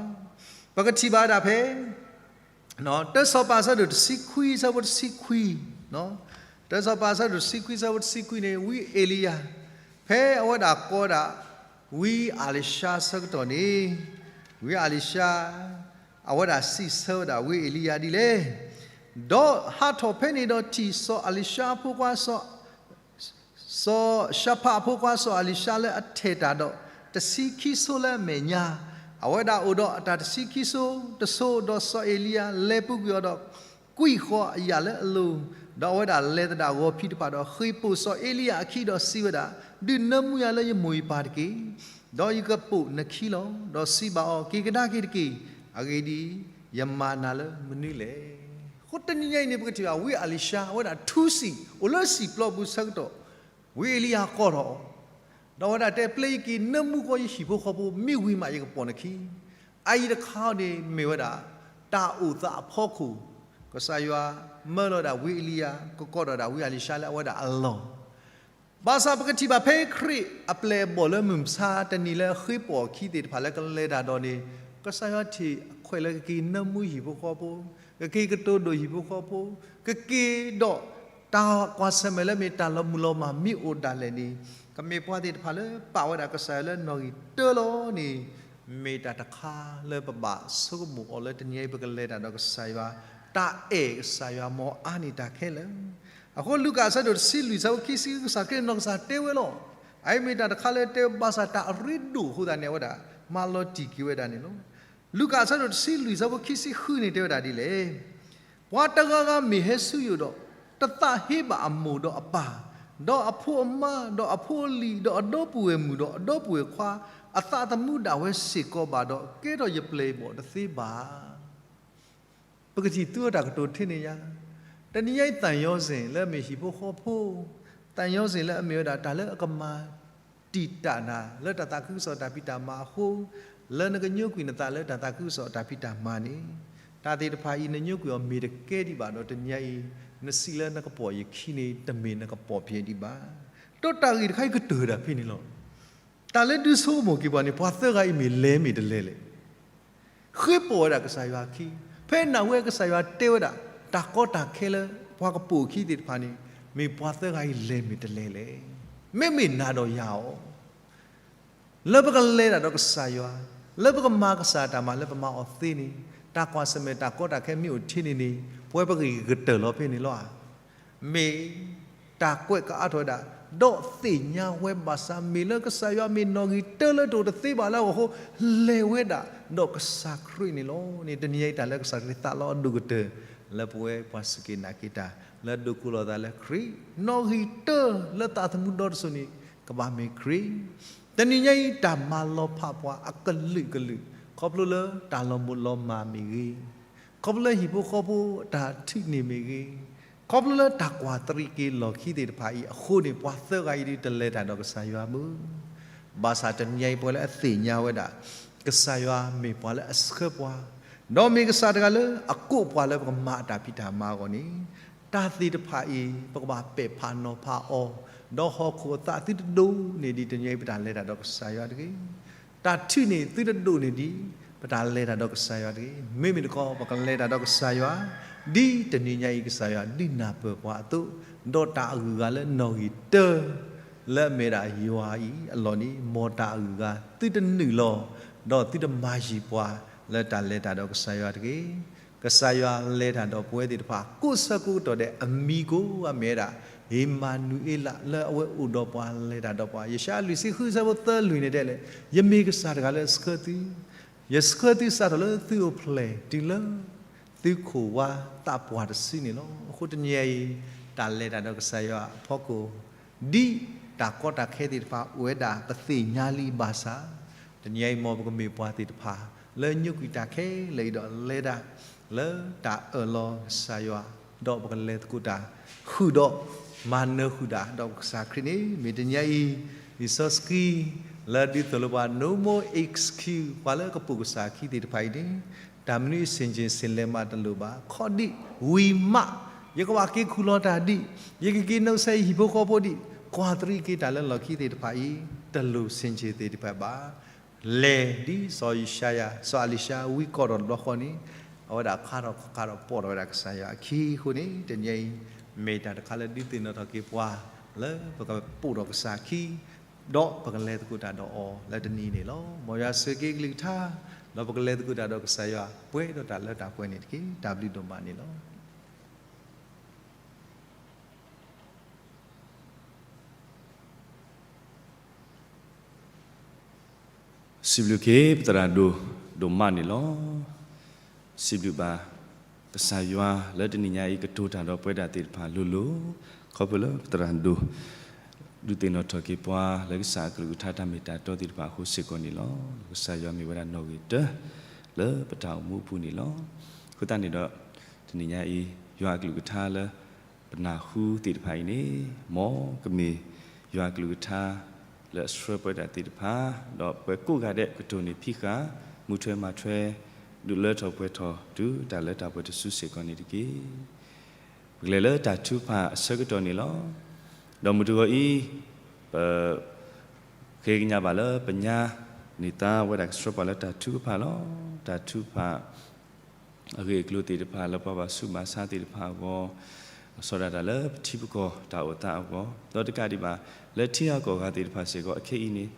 ပကထံၣ်ဘၣ်ဒၣ်ဖဲ တၢစီၤပၤအဆၢဒိၣ်တဆံခွံ အဆၢဖိတဆံခွံ, တၢစီၤပၤအဆၢဒိၣ်တဆံခွံ အဆၢဖိတဆံခွံန့ၣ် ဝံအ့လံယၤ, ဖဲအဝဲဒၣ်ကိးဒၣ် ဝံအၤလံၤၡါအဆၢကတီၢ်န့ၣ်, ဝံအၤလံၤၡါ အဝဲဒၣ်စံးဆၢဝဲဒၣ်ဝံအ့လံယၤဒ်လဲၣ်, ဒီးဟးထီၣ်ဖဲန့ၣ်ဒီးထံၣ်စီၤအၤလံၤၡါအဖိခွါ စီၤၡၤဖးအဖိခွါစီၤအၤလံၤၡါလၢအထဲးတၢ်ဒီးတဆံခံဆိလၢအမဲာ်ညါ, အဝဲဒၣ်အိၣ်ဒီးအတၢ်တဆံခံဆိတဆိ, ဒီးစီၤအ့လံယၤလဲၤပူၤကွံာ်အီၤဒီး ကွံာ်ဃီၤအယၣ်လၢအလိၤ, ဒီးအဝဲဒၣ်လဲၤသဒၣ်ဂီၤဖံးတဖၣ်ဒီး ဃ့ၢ်ပိာ်စီၤအ့လံယၤအခံဒီးစံးဝဲဒၣ်, ဒုးနၢမူယၤလၢယမိၢ်ယပၢ်တက့ၢ်, ဒီးယကပိာ်နခံလီၤ. ဒီးစံးဘၣ်အီၤ, က့ၤကဒါက့ၤတက့ၢ်, အဂ့ၢ်ဒ်အံၤ, ယမၤနၤလၢမနုၤလဲၣ်. အဃိတနံၤညါအံၤန့ၣ် ပကထံၣ်ဘၣ်ဝံအၤလံၤၡါ အဝဲဒၣ်ထူစံာ် အိၣ်လၢစံာ်ပျီပူၤဆၢကတီၢ်, ဝံအ့လံယၤကိးထီၣ်အီၤ, ဒီးအဝဲဒၣ်တဲ ပျဲယက့ၤနၢမူဃီယဟံၣ်ဖိဃီဖိ မ့ၢ်ဝံၤမးယကပိာ်နခံ. အအံၤတခါန့ၣ် မ့ၢ်ဝဲဒၣ် တၢ်အိၣ်သးအဖီခိၣ်, ကစၢ်ယွၤမၢလီၤဒၣ်ဝံအ့လံယၤ ကကိးထီၣ်ဒၣ်ဝံအၤလံၤၡါလၢအဝဲဒၣ်အလီၢ် ဘၣ်ဆၣ်ပကထံၣ်ဘၣ်ဖဲခရံာ်အပျဲၢ်အဘီၣ်လၢမုၢ်မဆါတနံၤလၢအဃ့ၢ်ပိာ်အခံသ့ၣ်တဖၣ်လၢကလဲၤတၢ်ဒီးန့ၣ်, ကစၢ်ယွၤထံၣ်အခွဲးလၢကက့ၤနၢမူဟံၣ်ဖိဃီဖိ, ကက့ၤကတိၤဒိၣ်ဟံၣ်ဖိဃီဖိ, ကက့ၤဒီးတၢ်ကွၢ်ဆၢၣ်မဲာ်လၢမ့ၢ်တၢ်လီၤမုၢ်လီၤမၢ်မ့ၢ်အိၣ်ဒၣ်လဲာ်န့ၣ်, ကမ့ၢ်ပှၤသ့ၣ်တဖၣ်လၢပာ်ဝဲဒၣ်ကစၢ်ယွၤလၢနီၣ်ဂံၢ်တၢလီၤန့ၣ်, မ့ၢ်တၢ်တခါလၢပဘၣ်ဆိကမိၣ်အီၤလၢတနံၤအံၤပကလဲၤတၢ်ဒီးကစၢ်ယွၤ, တၢ်အဲၣ်ကစၢ်ယွၤမ်အါန့ၢ်တၢ်ခဲလၢာ် အဃိလူၤကၣ်အဆၢဒိၣ်တဆံလွံၢ်အဆၢဖိခံဆံဃု ကစၢ်ခရံာ်နီၢ်ကစၢ်တဲဝဲလီၤ. အအံၤမ့ၢ်တၢ်တခါလၢတဲဘၣ်ဆၣ်တၢ်အရ့ဒိၣ်အဃိသတးန့ၣ် အဝဲဒၣ်မၤလီၤတံၢ်က့ၤဝဲဒၣ်န့ၣ်လီၤ. လူၤကၣ်အဆၢဒိၣ်တဆံလွံၢ်အဆၢဖိခံဆံဃုန့ၣ်တဲဝဲဒၣ်ဒ်လဲၣ်. ပှၤတဂၤဂၤမ့ၢ်ဟဲဆူယအိၣ်ဒီး တသးဟ့ဘၣ်အမိၢ်ဒီးအပၢ်, ဒီးအဖိအမါ, ဒီးအဖိအလံၤ, ဒီးအဒီပုၢ်ဝဲၢ်မုၣ်, ဒီးအဒီပုၢ်ဝဲၢ်ခွါ, အသးသမူဒၣ်ဝဲစ့ၢ်ကီးဘၣ်ဒီး ကဲထီၣ်ယပျဲၢ်အဘီၣ်တသ့ဘၣ်. ပကထံၣ်သူအတၢ်ကတိၤထဲန့ၣ်ယါ, တနံၤညါအံၤ သံယောဇဉ် လၢအမ့ၢ်ဟံၣ်ဖိဃီဖိ, သံယောဇဉ် လၢအမ့ၢ်ဝဲဒၣ်တၢ်လၢအကမၤတံာ်တာ်နၤ လၢတၢ်သးခုကစီၣ်တၢ်ဖံးတၢ်မၤအဃိ, လၢနကညိကွံာ်နသးလၢတၢ်သးခုကစီၣ်တၢ်ဖံးတၢ်မၤန့ၣ်, တၢ်သ့ၣ်တဖၣ်အံၤ နညိကွံာ်အီၤမ့ၢ်တကဲဒံးဘၣ်ဒီး တနံၤညါအံၤ နစံးလၢနကပိာ်ယခံန့ၣ် တမ့ၢ်နကပိာ်ပှၤဒံးဘၣ်. ဒီးတၢ်ဂ့ၢ်တခါအံၤကတၢၢ်ဒၣ်ဖဲန့ၣ်လီၤ. တၢ်လၢဒုးဆိကမိၣ်က့ၤပှၤန့ၣ် ပှၤသၢဂၤအံၤမ့ၢ်လဲၤမ့ၢ်တလဲၤလဲၣ်. ဃ့ပိာ်ဝဲဒၣ်ကစၢ်ယွၤအခံ, ဖဲနၢ်ဟူဝဲကစၢ်ယွၤတဲဝဲဒၣ် တၢ်ကီတၢ်ခဲလၢပှၤကပိာ်အခံသ့ၣ်တဖၣ်န့ၣ်, မ့ၢ်ပှၤသၢဂၤအံၤလဲၤမ့ၢ်တလဲၤလဲၣ်. မ့မ့ၢ်နၤဒီးယၤဧိၤ လၢပကလဲၤတၢ်ဒီးကစၢ်ယွၤ, လၢပကမၤကစၢ်တၢ်မၤလၢပမၤအီၤသ့န့ၣ်, တၢ်ကွၢ်ဆၢၣ်မဲာ်တၢ်ကီတၢ်ခဲမ့ၢ်အိၣ်ထဲန့ၣ်န့ၣ်, ပဝဲပဂ့ၢ်ကတၢၢ်လီၤဖဲန့ၣ်လီၤဧါ. မ့ၢ်တၢ်ကွဲးကအါထီၣ်ဝဲဒၣ်, ဒီးသ့ၣ်ညါဝဲဘၣ်ဆၣ် မ့ၢ်လၢကစၢ်ယွၤမ့ၢ်နီၣ်ဂံၢ်တၢလၢတအိၣ်တသ့ဘၣ်လၢအဂီၢ်အဃိ, လဲၤဝဲဒၣ်ဒီးကစၢ်ခရံာ်န့ၣ်လီၤန့ၣ်. တနံၤအံၤတၢ်လၢကစၢ်ခရံာ်သးလီအဒိၣ်ကတၢၢ် လၢပဝဲပှၤစူၢ်က့ၤနာ်က့ၤတၢ် လၢဒိးကိးလီၤသးလၢခရံာ်, နီၣ်ဂံၢ်တၢလၢသးသမူဒီတစိၤန့ၣ် ကဘၣ်မ့ၢ်ခရံာ် တနံၤညါအံၤ တၢ်မၤလီၤဖးပှၤအကလုာ်ကလုာ်, ခီဖျိလၢတၢ်လီၤမုၢ်လီၤမၢ်မ့ၢ်ဂ့ၤ, ခီဖျိလၢဟံၣ်ဖိဃီဖိတၢ်ထုးန့ၢ်မ့ၢ်ဂ့ၤ, ခီဖျိလၢတၢ်ကွၢ်တရံးက့ၤလီၢ်ခံသ့ၣ်တဖၣ်အံၤအဃိန့ၣ် ပှၤသၢဂၤအံၤဒုးတလဲၤတၢ်ဒီးကစၢ်ယွၤမုၢ်. ဘၣ်ဆၣ်တနံၤညါအံၤပှၤလၢအသ့ၣ်ညါဝဲဒၣ် ကစၢ်ယွၤမ့ၢ်ပှၤလၢအဆှၢပှၤ, ဒီးမ့ၢ်ကစၢ်တဂၤလၢအကိးပှၤလၢပကမၤအတၢ်ဖံးတၢ်မၤအဂီၢ်န့ၣ်, တၢ်သ့ၣ်တဖၣ်အံၤ ပကဘၣ်ပဲာ်ဖးနီၤဖးအီၤ, ဒီးဟီၣ်ခိၣ်အသးသုတဒိးန့ၢ်ဒံးတနံၤညါအံၤ ပတၢ်လဲၤတၢ်ဒီးကစၢ်ယွၤတဂ့ၤ. တၢ်ထုးန့ၢ်သုတဒိးန့ၢ်ဒံး ပတၢ်လဲၤတၢ်ဒီးကစၢ်ယွၤတဂ့ၤ. မ့မ့ၢ်တခီ ပကလဲၤတၢ်ဒီးကစၢ်ယွၤ ဒ်တနံၤညါအံၤကစၢ်ယွၤဒုးနၢ်ပၢၢ်ပှၤအသိး, ဒီးတၢ်အဂုၤအဂၤလၢနီၣ်ဂံၢ်တၢ လၢအမ့ၢ်ဒၣ်ယွၤအံၤအလီၢ်န့ၣ် မ်တၢ်အဂုၤအဂၤသုတနုာ်လီၤ, ဒီးသုတမၤယံၤပှၤလၢတၢ်လဲၤတၢ်ဒီးကစၢ်ယွၤတဂ့ၤ. ကစၢ်ယွၤလဲၤတၢ်ဒီးပဝဲသ့ၣ်တဖၣ် ကိးဆၢကိးကတီၢ်ဒဲး အမံၤကိးဂၤမ့ၢ်ဝဲဒၣ် အ့မၤနူၤအ့လး လၢအဝဲအိၣ်ဒီးပှၤလဲၤတၢ်ဒီးပှၤ. ယၡါယၤလွံၢ်ဆံဃုဆၢဖိသၢလွံၢ်န့ၣ်တဲလဲၣ်, ယမ့ၢ်ကစၢ်တဂၤလၢအဆှၢသု, ယဆှၢသုစးထီၣ်လၢသုအိၣ်ဖျဲၣ်တုၤလၢ သုခိၣ်ဝါသးပှၢ်တစုန့ၣ်လီၤ. အဃိတနံၤအံၤ တၢ်လဲၤတၢ်ဒီးကစၢ်ယွၤအဖီခိၣ် ဒ်တၢ်ကီတၢ်ခဲသ့ၣ်တဖၣ်အိၣ်ဝဲဒၣ် ပသ့ၣ်ညါလံဘၣ်ဆၣ်, တနံၤအံၤမ်ပကမ့ၢ်ပှၤသ့ၣ်တဖၣ် လၢညိကွံာ်တၢ်ခဲလၢာ်အံၤဒီးလဲၤတၢ် လၢတၢ်အၢၣ်လီၤကစၢ်ယွၤ, ဒီးပကလဲၤသကိးတၢ် ဃုာ်ဒီးမၤနၢၤဃုာ်တၢ်ဒီးကစၢ်ခရံာ်န့ၣ် မ့ၢ်တနံၤအံၤ လံာ်စီဆှံ လၢဒုးသိၣ်လိပှၤ no more excuse ပှၤလၢကပိာ်ကစၢ်ခံသ့ၣ်တဖၣ်အံၤန့ၣ်, တၢ်မနုၤအံၤ ဆင်ခြင် ဆင်လယ်မး တလိၣ်ဘၣ်, ခီဒံးဝံၤမး ယကဘၣ်က့ၤခူၣ်လီၤတၢ်ဒံး, ယကက့ၤနီၣ်ကစၢ်ယဟံၣ်ဖိဃီဖိဒံး, ကွၢ်တရံးက့ၤတၢ်လၢလီၢ်ခံသ့ၣ်တဖၣ်အံၤ တလိၣ် ဆင်ခြင် သ့ၣ်တဖၣ်ဘၣ်. လဲၤဒ်စီၤယၡါယၤ စီၤအလံၤၡါ ဝံကီၢ်ထီၣ်တဘျီဃီန့ၣ်, အဝဲဒၣ်ခါထီၣ်ခါထီၣ်ပိာ်ထီၣ်ဝဲဒၣ်ကစၢ်ယွၤအခံအဃိန့ၣ် တနံၤအံၤ မ့ၢ်တၢ်တခါလၢဒုးသ့ၣ်နီၣ်ထီၣ်က့ၤပှၤ လၢပကပိာ်ထီၣ်ကစၢ်ခံ ဒီးပကလဲၤသကိးတၢ်ဒီးအီၤလၢတနံၤန့ၣ်လီၤ. မ်ယွၤဆိၣ်ဂ့ၤက့ၤကလုၢ်ကထါ, ဒီးပကလဲၤသကိးတၢ်ဒီးကစၢ်ယွၤ ပှဲၤဒီးတၢ်လၢတၢ်ပှဲၤန့ၣ်တက့ၢ်. တၢ်ဘျုးဒိၣ်မးန့ၣ်လီၤ. စံးဘျုးက့ၤ ပသရၣ်ဒိၣ်ဒိၣ်မးန့ၣ်လီၤ. စံးဘျုးဘၣ် ကစၢ်ယွၤလၢတနံၤညါအံၤ ကတိၤတၢ်ဒီးပဝဲဒၣ်သ့ၣ်တဖၣ်လိၤလိၤ, ခီဖျိလၢပသရၣ်ဒိၣ် ဒုးသ့ၣ်နီၣ်ထီၣ်က့ၤပှၤလၢကစၢ်အကလုၢ်ကထါတၢ်မ့ၢ်တၢ်တီသ့ၣ်တဖၣ်အဃိစ့ၢ်ကီးန့ၣ်လီၤ. ကစၢ်ယွၤမ့ၢ်ဝဲဒၣ်နီၣ်ဂံၢ်တၢ လၢပတၢ်အိၣ်မူအပူၤန့ၣ်လီၤ. အဃိသတးန့ၣ်ဒီး တနံၤညါအံၤ ယွၤအကလုၢ်ကထါလၢ ပနၢ်ဟူသ့ၣ်တဖၣ်အံၤန့ၣ် မ်ကမ့ၢ်ယွၤအကလုၢ်ကထါ လၢအဆှၢပဝဲဒၣ်သ့ၣ်တဖၣ်, ဒီးပှၤကိးဂၤဒဲးကတိၤန့ၢ်ဖံးဃာ် မူထွဲမၤထွဲ ဒုးလၢထီၣ်ပှဲၤထီၣ် တုၤတၢ်လၢတၢ်ပှဲၤတစုစ့ၢ်ကီးန့ၣ်တက့ၢ်. ပကလဲၤလၢတၢ်ထုကဖၣ်အဆၢကတီၢ်န့ၣ်လီၤ. ဒီးမုၢ်တဂီၤအံၤ ပ ဃ့ကညးဘၣ်လၢပညါန့ၢ်သါဝဲဒၣ်ကဆှၢပှၤလၢတၢ်ထုကဖၣ်လီၤ. တၢ်ထုကဖၣ် အဂ့ၢ်အကျိၤသ့ၣ်တဖၣ် လၢပှၤဘၣ်ဆူးဘၣ်ဆါသ့ၣ်တဖၣ်အဂီၢ်, စီၤဒၣ်တၢ်လၢပထံပကီၢ်တၢ်အိၣ်သးအဂီၢ်, ဒီးတကးဒံးဘၣ် လၢထံဂၤကီၢ်ဂၤသ့ၣ်တဖၣ်စ့ၢ်ကီး အခဲအံၤန့ၣ်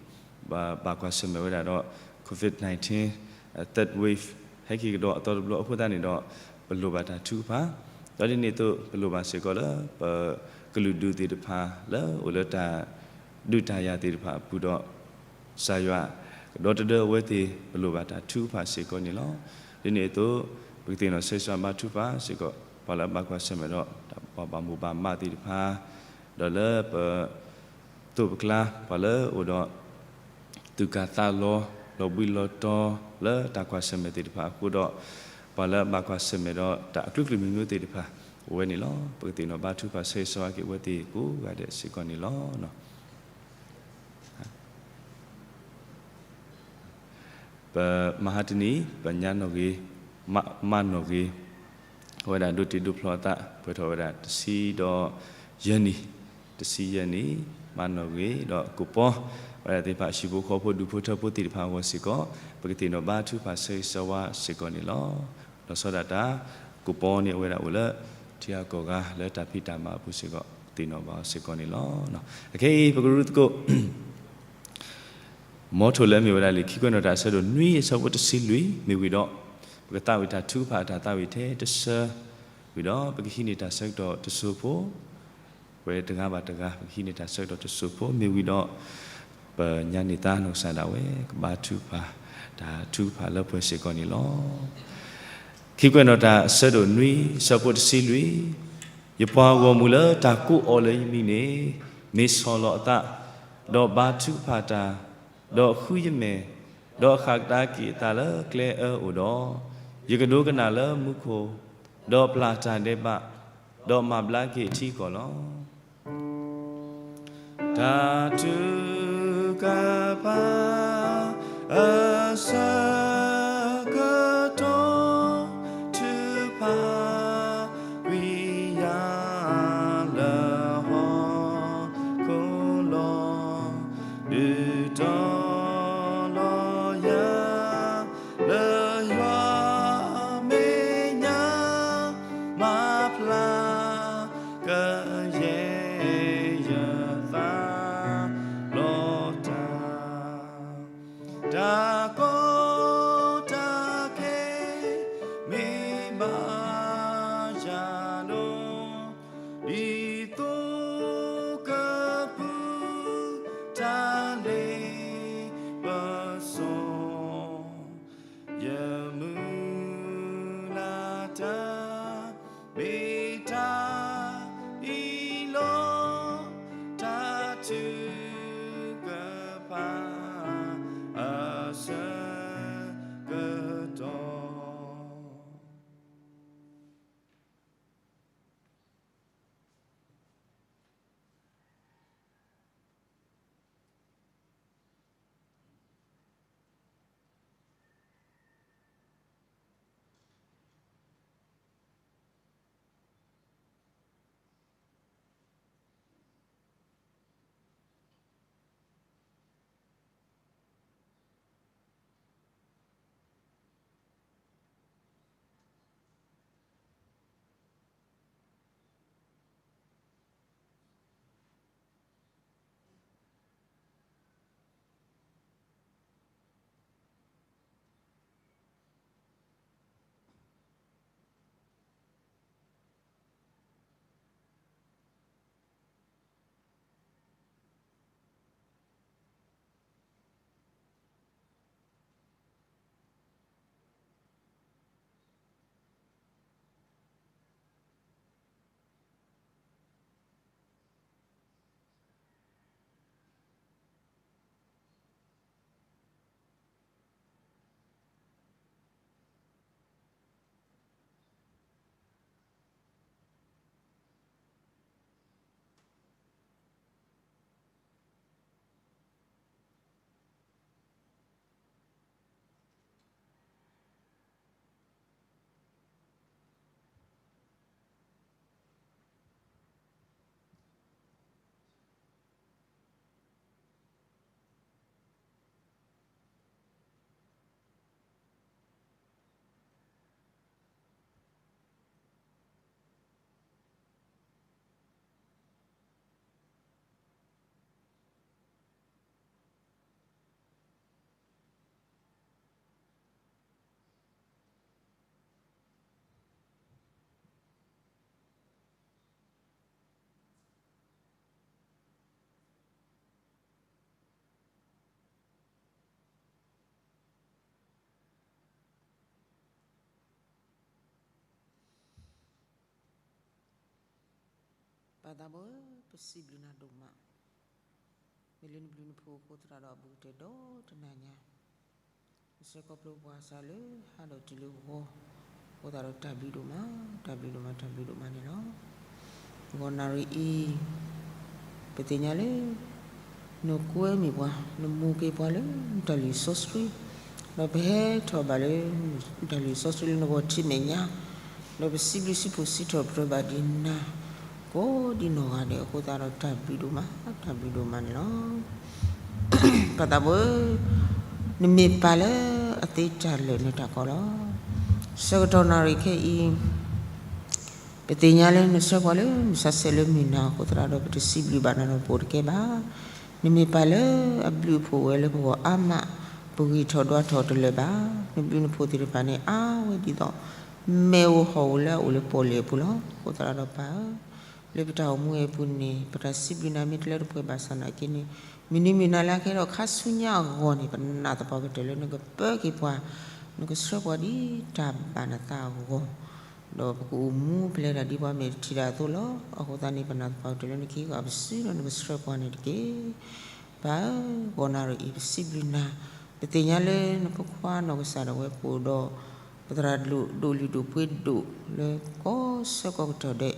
ဘၣ် ဘၣ်ကွၢ်ဆၢၣ်မဲာ်ဝဲဒၣ်ဒီး COVID nineteen third wave ဟဲက့ၤကဒီးအသီတဘျီအဃိသတးန့ၣ်ဒီး ပလိၣ်ဘၣ်တၢ်ထုကဖၣ်, ဒီးဒ်န့ၣ်အသိး ပလိၣ်ဘၣ်စ့ၢ်ကီးလၢ ပကလုာ်ဒူၣ်သ့ၣ်တဖၣ် လၢအိၣ်လၢတၢ်ဒုးတၢ်ယၤသ့ၣ်တဖၣ်အပူၤဒီး ကစၢ်ယွၤ ကဒီတဒၢအဝဲသ့ၣ် ပလိၣ်ဘၣ်တၢ်ထုကဖၣ်စ့ၢ်ကီးန့ၣ်လီၤ. ဒ်န့ၣ်အသိး ပကသ့ၣ်နီၣ်ဆၢဂ့ၤဆၢဝါဘါထုကဖၣ်စ့ၢ်ကီး ပှၤလၢအဘၣ်ကွၢ်ဆၢၣ်မဲာ်ဒီး ပှၤဘၣ်မိၢ်ဘၣ်မးသ့ၣ်တဖၣ်, ဒီးလၢပ သိးပကျါ ပှၤလၢအိၣ်ဒီး သူၣ်ကၢ်သးလီၤ လီၤဘှံးလီၤတီၤ လၢတၢ်ကွၢ်ဆၢၣ်မဲာ်သ့ၣ်တဖၣ်အဃိဒီး ပှၤလၢအဘၣ်ကွၢ်ဆၢၣ်မဲာ်ဒီး တၢ်အကလုာ်ကလုာ်မံၤမံၤသ့ၣ်တဖၣ် အိၣ်ဝဲန့ၣ်လီၤ. ပကသ့ၣ်နီၣ်ဘါထုကဖၣ်ဆၢဂ့ၤဆၢဝါက့ၤအဝဲသ့ၣ်ကိးဂၤဒဲးစ့ၢ်ကီးန့ၣ်လီၤ. ပမဟါတနံၤ ပညါနီၣ်ဂ့ၤ မးနီၣ်ဂ့ၤ အဝဲဒၣ်ဒိးတ့ဒိးဖျီအသး ပှဲၤထီၣ်ဝဲဒၣ်တဆံဒီးယဲၢ်နံၣ်, တဆံယဲၢ်နံၣ် မၤနီၣ်ဂံၢ်ဒီးကိးပီ ဝဲဒၣ်သ့ၣ်တဖၣ် ဟံၣ်ဖိဃီဖိ ဒူၣ်ဖိထၢဖိသ့ၣ်တဖၣ်အဂီၢ်စ့ၢ်ကီး ပကသ့ၣ်နီၣ်ဘါထုကဖၣ်ဆၢဂ့ၤဆၢဝါစ့ၢ်ကီးန့ၣ်လီၤ. လီၤဆီဒၣ်တၢ် ကိးပီန့ၣ် အဝဲဒၣ်အိၣ်လၢ ထံဂၤကီၢ်ဂၤလၢတၢ်ဖံးတၢ်မၤအပူၤစ့ၢ်ကီး သ့ၣ်နီၣ်ဘၣ်အီၤစ့ၢ်ကီးန့ၣ်လီၤ. အခဲအံၤ ပကရူၢ်သကိး မ်ထူၣ်လၢအမ့ၢ်ဝဲဒၣ်လံာ်ခံကွဲးနီၣ်တၢ် အဆၢဒိၣ်နွံ အဆၢဖိတဆံလွံၢ် မ့ၢ်ဝံၤဒီး ပကသးဝံၣ်တၢ်ထုကဖၣ်အတၢ်သးဝံၣ်ထဲတဆၢ ဝံၤဒီး ပကဟံးန့ၢ်တၢ်ဆၢကတီၢ်တစိၢ်ဖိ ပဝဲတဂၤဘၣ်တဂၤ ပကဟံးန့ၢ်တၢ်ဆၢကတီၢ်တစိၢ်ဖိ မ့ၢ်ဝံၤဒီး ပညါန့ၢ်သါနီၢ်ကစၢ်ဒၣ်ဝဲ ကဘါထုကဖၣ် တၢ်ထုကဖၣ်လၢပှဲၤစ့ၢ်ကီးန့ၣ်လီၤ. ခံကွဲးနီၣ်တၢ် အဆၢဒိၣ်နွံ အဆၢဖိတဆံလွံၢ်, ယပှၤဂီၢ်မုၢ်လၢတၢ်ကိးအီၤလၢယမံၤန့ၣ် မ့ၢ်ဆီၣ်လီၤအသး, ဒီးဘါထုကဖၣ်တၢ်, ဒီးဃုယမဲာ်, ဒီးအဃၣ်ကဒါက့ၤအသးလၢကျဲအၢအိၣ်ဒီး, ယကဒိကနၣ်လၢမူခိၣ်, ဒီးပျၢ်တၢ်ဒဲးဘး, ဒီးမၤဘျါက့ၤအထံအကီၢ်လီၤ. တၢ်ထုကဖၣ်အဆၢကတီၢ် ထုကဖၣ်ကွံာ်ယၤလၢဟီၣ်ခိၣ်လီၤ. ဒုးတီၤလီၤယၤ လၢယွၤမဲာ်ညါ မၤဖျါကယဲၢ်ယသး လီၤတၢ်, တၢ်ကီတၢ်ခဲ မ့ၢ်ဘၣ်ယၤဒီး ဒ်သိးကပူၤ တၢ်လ့ပစီ ယမုၢ်လၢ်တၢ် မ့ၢ်တၢ်အံၤလီၤ. တၢ်ထုကဖၣ်အဆၢကတီၢ်. ပၢ်သးဘိ, ပစံးဘျုးနၤဒိၣ်မး, မ့ၢ်လၢနဘျုးနဖှိၣ်အဃိသတးဒီး အဘူးကတၢၢ်ဒီတနၤညါ နဆှၢခီဖျိပှၤစးလၢဟးဒီးတုၤလၢဂီၤ, အဃိသတးဒီးတၢ်ဘျုးဒိၣ်မး, တၢ်ဘျုးဒိၣ်မး, တၢ်ဘျုးဒိၣ်မးန့ၣ်လီၤ. ဂီၤနၣ်ရံၣ်အံၤ ပသ့ၣ်ညါလၢ နကွဲမုာ်ပှၤ, နမူက့ၤပှၤလၢနတၢ်လုၢ်စီဆှံ, ဒီးပဟဲထီၣ်ဘၣ်လၢနတၢ်လုၢ်စီဆှံလၢနဂီၢ်ထံးမဲာ်ညါ, ဒီးပစံးဘျုးစံးဖှိၣ်စံးထီၣ်ပတြၢၤဘၣ်ဒံးနၤ, က ကိးဒံနီၢ်ဂၤဒဲးအဃိသတးဒီး တၢ်ဘျုးဒိၣ်မး တၢ်ဘျုးဒိၣ်မးန့ၣ်လီၤ. ပှၤသးဘိဧၢ, နမ့ၢ်ပာ်လၢအသ့တၢ်လၢာ်နတၢ်ကီလီၤ. ဆၢကတီၢ်နၣ်ရံၣ်ခဲအံၤ ပသ့ၣ်ညါလၢနဆှၢပှၤလၢမုၢ်ဆါဆဲးလၢမုၢ်နၤအဃိသတးဒီး ပတစံးဘျုးဘၣ်နၤဒီးပအိၣ်တကဲဘၣ်. နမ့ၢ်ပာ်လၢအဘျုးအဖှိၣ်ဝဲလၢပဂီၢ်အါမး, ပဂံၢ်ထီၣ်ဒွးထီၣ်တလၢာ်ဘၣ်. နဘျုးနဖှိၣ်သ့ၣ်တဖၣ်န့ၣ် အါဝဲဒ်သိး မ့ၣ်အူဟီၣ်အူလၢအအိၣ်လၢပီၣ်လဲၣ်အပူၤလီၤ. အဃိသတးဒီးပၢ်ဧၢ, လၢပတၢ်အိၣ်မူအပူၤန့ၣ် ပတၢ်စံးဘျုးနၤမ့ၢ်တလၢတပှဲၤဘၣ်ဆၣ်နာ်က့န့ၣ် မုၢ်နံၤမုၢ်နၤလၢအကဲထီၣ်ခါဆူညါအဂီၢ်န့ၣ် ပနာ်သပှၢ်ကတၢၢ်လၢနကပၢက့ၤပှၤ, နကဆှၢပှၤဒ်တၢ်ဘၣ်နသးအဂီၢ်, ဒီးပကအိၣ်မူဖဲလဲၣ်ဒ်ပှၤမဲာ်ထံတၢ်အသိးလီၤ. အဃိသတးန့ၣ် ပနာ်သပှၢ်ကတၢၢ်လၢနကဟံးဃာ်ပစုဒီးနကဆှၢပှၤန့ၣ်တက့ၢ်. ပၢ်ဧၢ, ဂီၤနၣ်ရံၣ်အံၤ ပစံးဘျုးနၤ, ပသ့ၣ်ညါလၢနဖိခွါနီၢ်ကစၢ်ဒၣ်ဝဲပအိၣ်ဒီး ပသရၣ်ဒိၣ်ဒိၣ်လုၢ်ဒိၣ်ပှ့ၤဒိၣ်လၢကီၢ်ဆၢကီၢ်ကတီၢ်ဒဲး,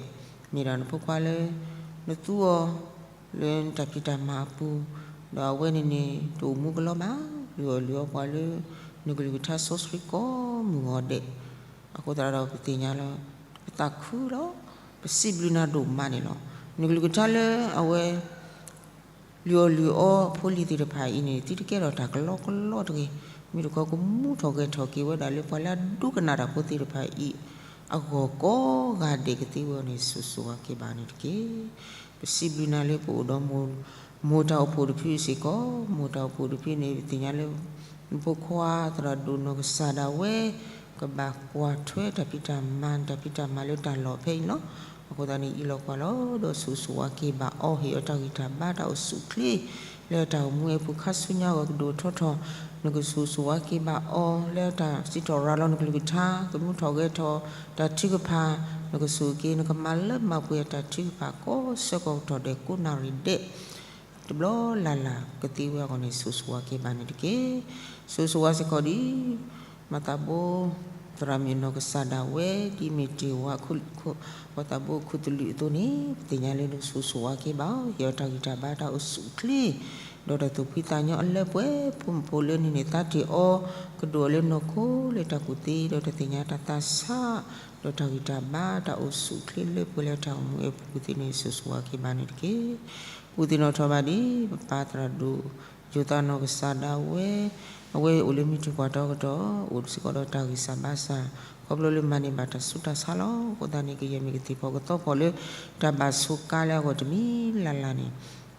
မ့ၢ်ဒီးနဖိခွါလၢ နသူအီၤ လၢနတၢ်ဖံးတၢ်မၤအပူၤ, ဒီးအဝဲန့ၣ်န့ၣ် တအိၣ်မူကလီဘၣ်, လုၢ်အီၣ်လုၢ်အီပှၤလၢ နကလုၢ်ကထါစီဆှံကိးမုၢ်ဂီၤဒဲး, အဃိသတးဒီးပသ့ၣ်ညါလၢ ပသးခုလီၤ. ပစံးဘျုးနၤဒိၣ်မးန့ၣ်လီၤ. နကလုၢ်ကထါလၢအဝဲ လုၢ်အီၣ်လုၢ်အီဖိလံၤသ့ၣ်တဖၣ်အံၤန့ၣ် သုတကဲထီၣ်တၢ်ကလီကလီတဂ့ၤ, မ့ၢ်တခီကမူထီၣ်ဂဲၤထီၣ်က့ၤဝဲဒၣ်လၢပှၤလၢအဒိကနၣ်တၢ်ဖိသ့ၣ်တဖၣ်အံၤ အဂီၢ်ကိးဂၤဒဲးကသ့ဝဲအီၤန့ၣ် စိၤစိၤဝါက့ၤဘၣ်န့ၣ်တက့ၢ်. ပစံးဘျုးနၤလၢပအိၣ်ဒီး မိၢ်တၢ်အိၣ်ဖှိၣ်တဖုစ့ၢ်ကီး, မိၢ်တၢ်အိၣ်ဖှိၣ်တဖုန့ၣ် ပသ့ၣ်ညါလၢ နဖိခွါသရၣ်ဒိၣ်နီၢ်ကစၢ်ဒၣ်ဝဲ ကဘၣ်ကွၢ်ထွဲတၢ်ဖံးတၢ်မၤ တၢ်ဖံးတၢ်မၤလၢတၢ်လီၢ်ဖဲအံၤလီၤ. အဃိသတးန့ၣ် အံးလီၤကွၢ်လီၤဒီးစိၤစိၤဝါက့ၤဘၣ်အီၤ, ဟ့ၣ်အီၤတၢ်ဂံၢ်တၢ်ဘါတၢ်အိၣ်ဆူၣ်အိၣ်ချ့ လၢတၢ်အိၣ်မူအပူၤခါဆူညါအဂီၢ်ကဒိၣ်ထီၣ်ထီၣ်, နကစိၤစိၤဝါက့ၤဘၣ်အီၤ လၢတၢ်စံးထီၣ်ရၤလီၤနကလုၢ်ကထါ ကမူထီၣ်ဂဲၤထီၣ်တၢ်ထုကဖၣ်, နကဆိၣ်ဂ့ၤက့ၤ နကမၤလၢမၤပှဲၤအတၢ်ထုကဖၣ်ကိးဆၢကတီၢ်ဒဲးကိးနၣ်ရံၣ်ဒဲး တဘျီလၢ်လၢ်ကသ့ဝဲအဂီၢ်န့ၣ် စိၤစိၤဝါက့ၤဘၣ်န့ၣ်တက့ၢ်. စိၤစိၤဝါစ့ၢ်ကီးဒ် မၤသးဘိ သရၣ်မုၣ်နီၢ်ကစၢ်ဒၣ်ဝဲ ဒ်မ့ၢ်တ့ၢ်ဝၤ ပှၤသးဘိခူသူၣ်လုာ်အသိးန့ၣ် ပသ့ၣ်ညါလၢနစိၤစိၤဝါက့ၤဘၣ်အီၤ, ဟ့ၣ်အီၤတၢ်ဂံၢ်တၢ်ဘါတၢ်အိၣ်ဆူၣ်အိၣ်ချ့ ဒီးတၢ်သူၣ်ဖှံသးညီအလၢပှဲၤ ဖိမုၣ်ဖိလၢနုၢ်န့ၣ်သါတ့ၢ်အီၤ ကဒိၣ်အီၤလၢနီၢ်ခိလၢတၢ်ကူၣ်သ့ ဒီးတၢ်သ့ၣ်ညါတၢ်သးဆး ဒီးတၢ်ဂံၢ်တၢ်ဘါတၢ်အိၣ်ဆူၣ်အိၣ်ချ့လၢပှဲၤလၢတၢ်အိၣ်မူအပူၤကသ့န့ၣ် စိၤစိၤဝါက့ၤဘၣ်န့ၣ်တက့ၢ်. ပူၤသ့ၣ်နီၣ်ထီၣ်ဘၣ်ဒ် ပပၢ်သရၣ်ဒိၣ် ယိၤသးနီၢ်ကစၢ်ဒၣ်ဝဲ အဝဲအိၣ်လၢမုၢ်ထံပှၢ်တီကတီၢ် အိၣ်စ့ၢ်ကီးဒီးတၢ်ဂံၢ်စၢ်ဘါစၢ် ခီဖျိလၢမၤန့ၢ်ဘၣ်တၢ်ဆူးတၢ်ဆါလီၤ. အဃိသတးန့ၣ် ကယဲၢ်မ့ၢ်ကသ့ၣ်ဖီကသီဖီလၢ တၢ်ဘၣ်ဆိးကါလၢအဂီၢ်တမံၤလၢ်လၢ်န့ၣ်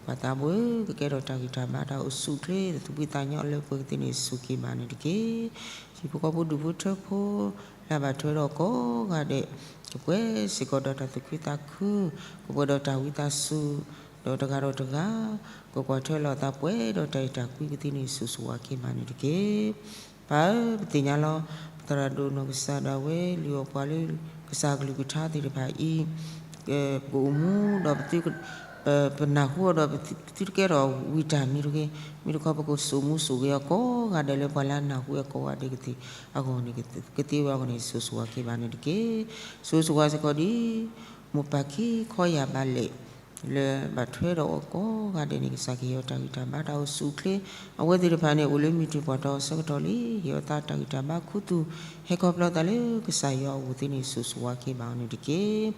ပှၤသးဘိဧၢ ကကဲထီၣ်တၢ်ဂံၢ်တၢ်ဘါတၢ်အိၣ်ဆူၣ်အိၣ်ချ့ တၢ်သူၣ်ဖှံသးညီလၢပှဲၤကသ့န့ၣ် စိၤက့ၤဘၣ်န့ၣ်တက့ၢ်. ဟံၣ်ဖိဃီဖိဒူၣ်ဖိထၢဖိ လၢအဘၣ်ထွဲဒီးကိးဂၤဒဲး ကပှဲၤစ့ၢ်ကီးဒီးတၢ်သူၣ်ခုသးခု ကပှဲၤဒီးတၢ်ဝံသးစူၤ ဒီးတဂၤဒီးတဂၤ ကကွၢ်ထွဲလီၤအသးပှဲၤဒီးတၢ်အဲၣ်တၢ်ကွံကသ့န့ၣ် စိၤစိၤဝါက့ၤဘၣ်န့ၣ်တက့ၢ်. ပၢ်ဧၢ ပသ့ၣ်ညါလီၤ ပသရၣ်ဒိၣ်နီၢ်ကစၢ်ဒၣ်ဝဲ လုၢ်အီၣ်ပှၤလၢ ကစၢ်ကလုၢ်ကထါသ့ၣ်တဖၣ်အံၤ ပကအိၣ်မူဒီး ပနၢ်ဟူအီၤဒီး ပသုတကဲထီၣ်ဝံၤတၢ်မံၤတဂ့ၤ, မ့ၢ်တခီပကစိာ်မူစိာ်ဂဲၤအီၤကိးဂၤဒဲးလၢပှၤလၢအနၢ်ဟူအကိးဂၤဒဲးကသ့အဂီၢ်န့ၣ် ကသ့ဝဲအဂီၢ်န့ၣ် စိၤစိၤဝါက့ၤဘၣ်န့ၣ်တက့ၢ်. စိၤစိၤဝါစ့ၢ်ကီးဒ် မိၢ်ပၢ်ခံခီယာ်ဘၣ်လဲၣ် လၢဘၣ်ထွဲဒီးအီၤကိးဂၤဒဲးန့ၣ် ကစၢ်ကဟ့ၣ်အီၤတၢ်ဂံၢ်တၢ်ဘါတၢ်အိၣ်ဆူၣ်အိၣ်ချ့, အဝဲသ့ၣ်တဖၣ်န့ၣ် အိၣ်လၢမုၢ်ထံပှၢ်တီဆၢကတီၢ်လံ, ဟ့ၣ်အီၤသးတၢ်ဂံၢ်တၢ်ဘါခူသူၣ် ဟဲခီဖျိသးလၢကစၢ်ယွၤအအိၣ်သ့န့ၣ် စိၤစိၤဝါက့ၤဘၣ်အီၤန့ၣ်တက့ၢ်.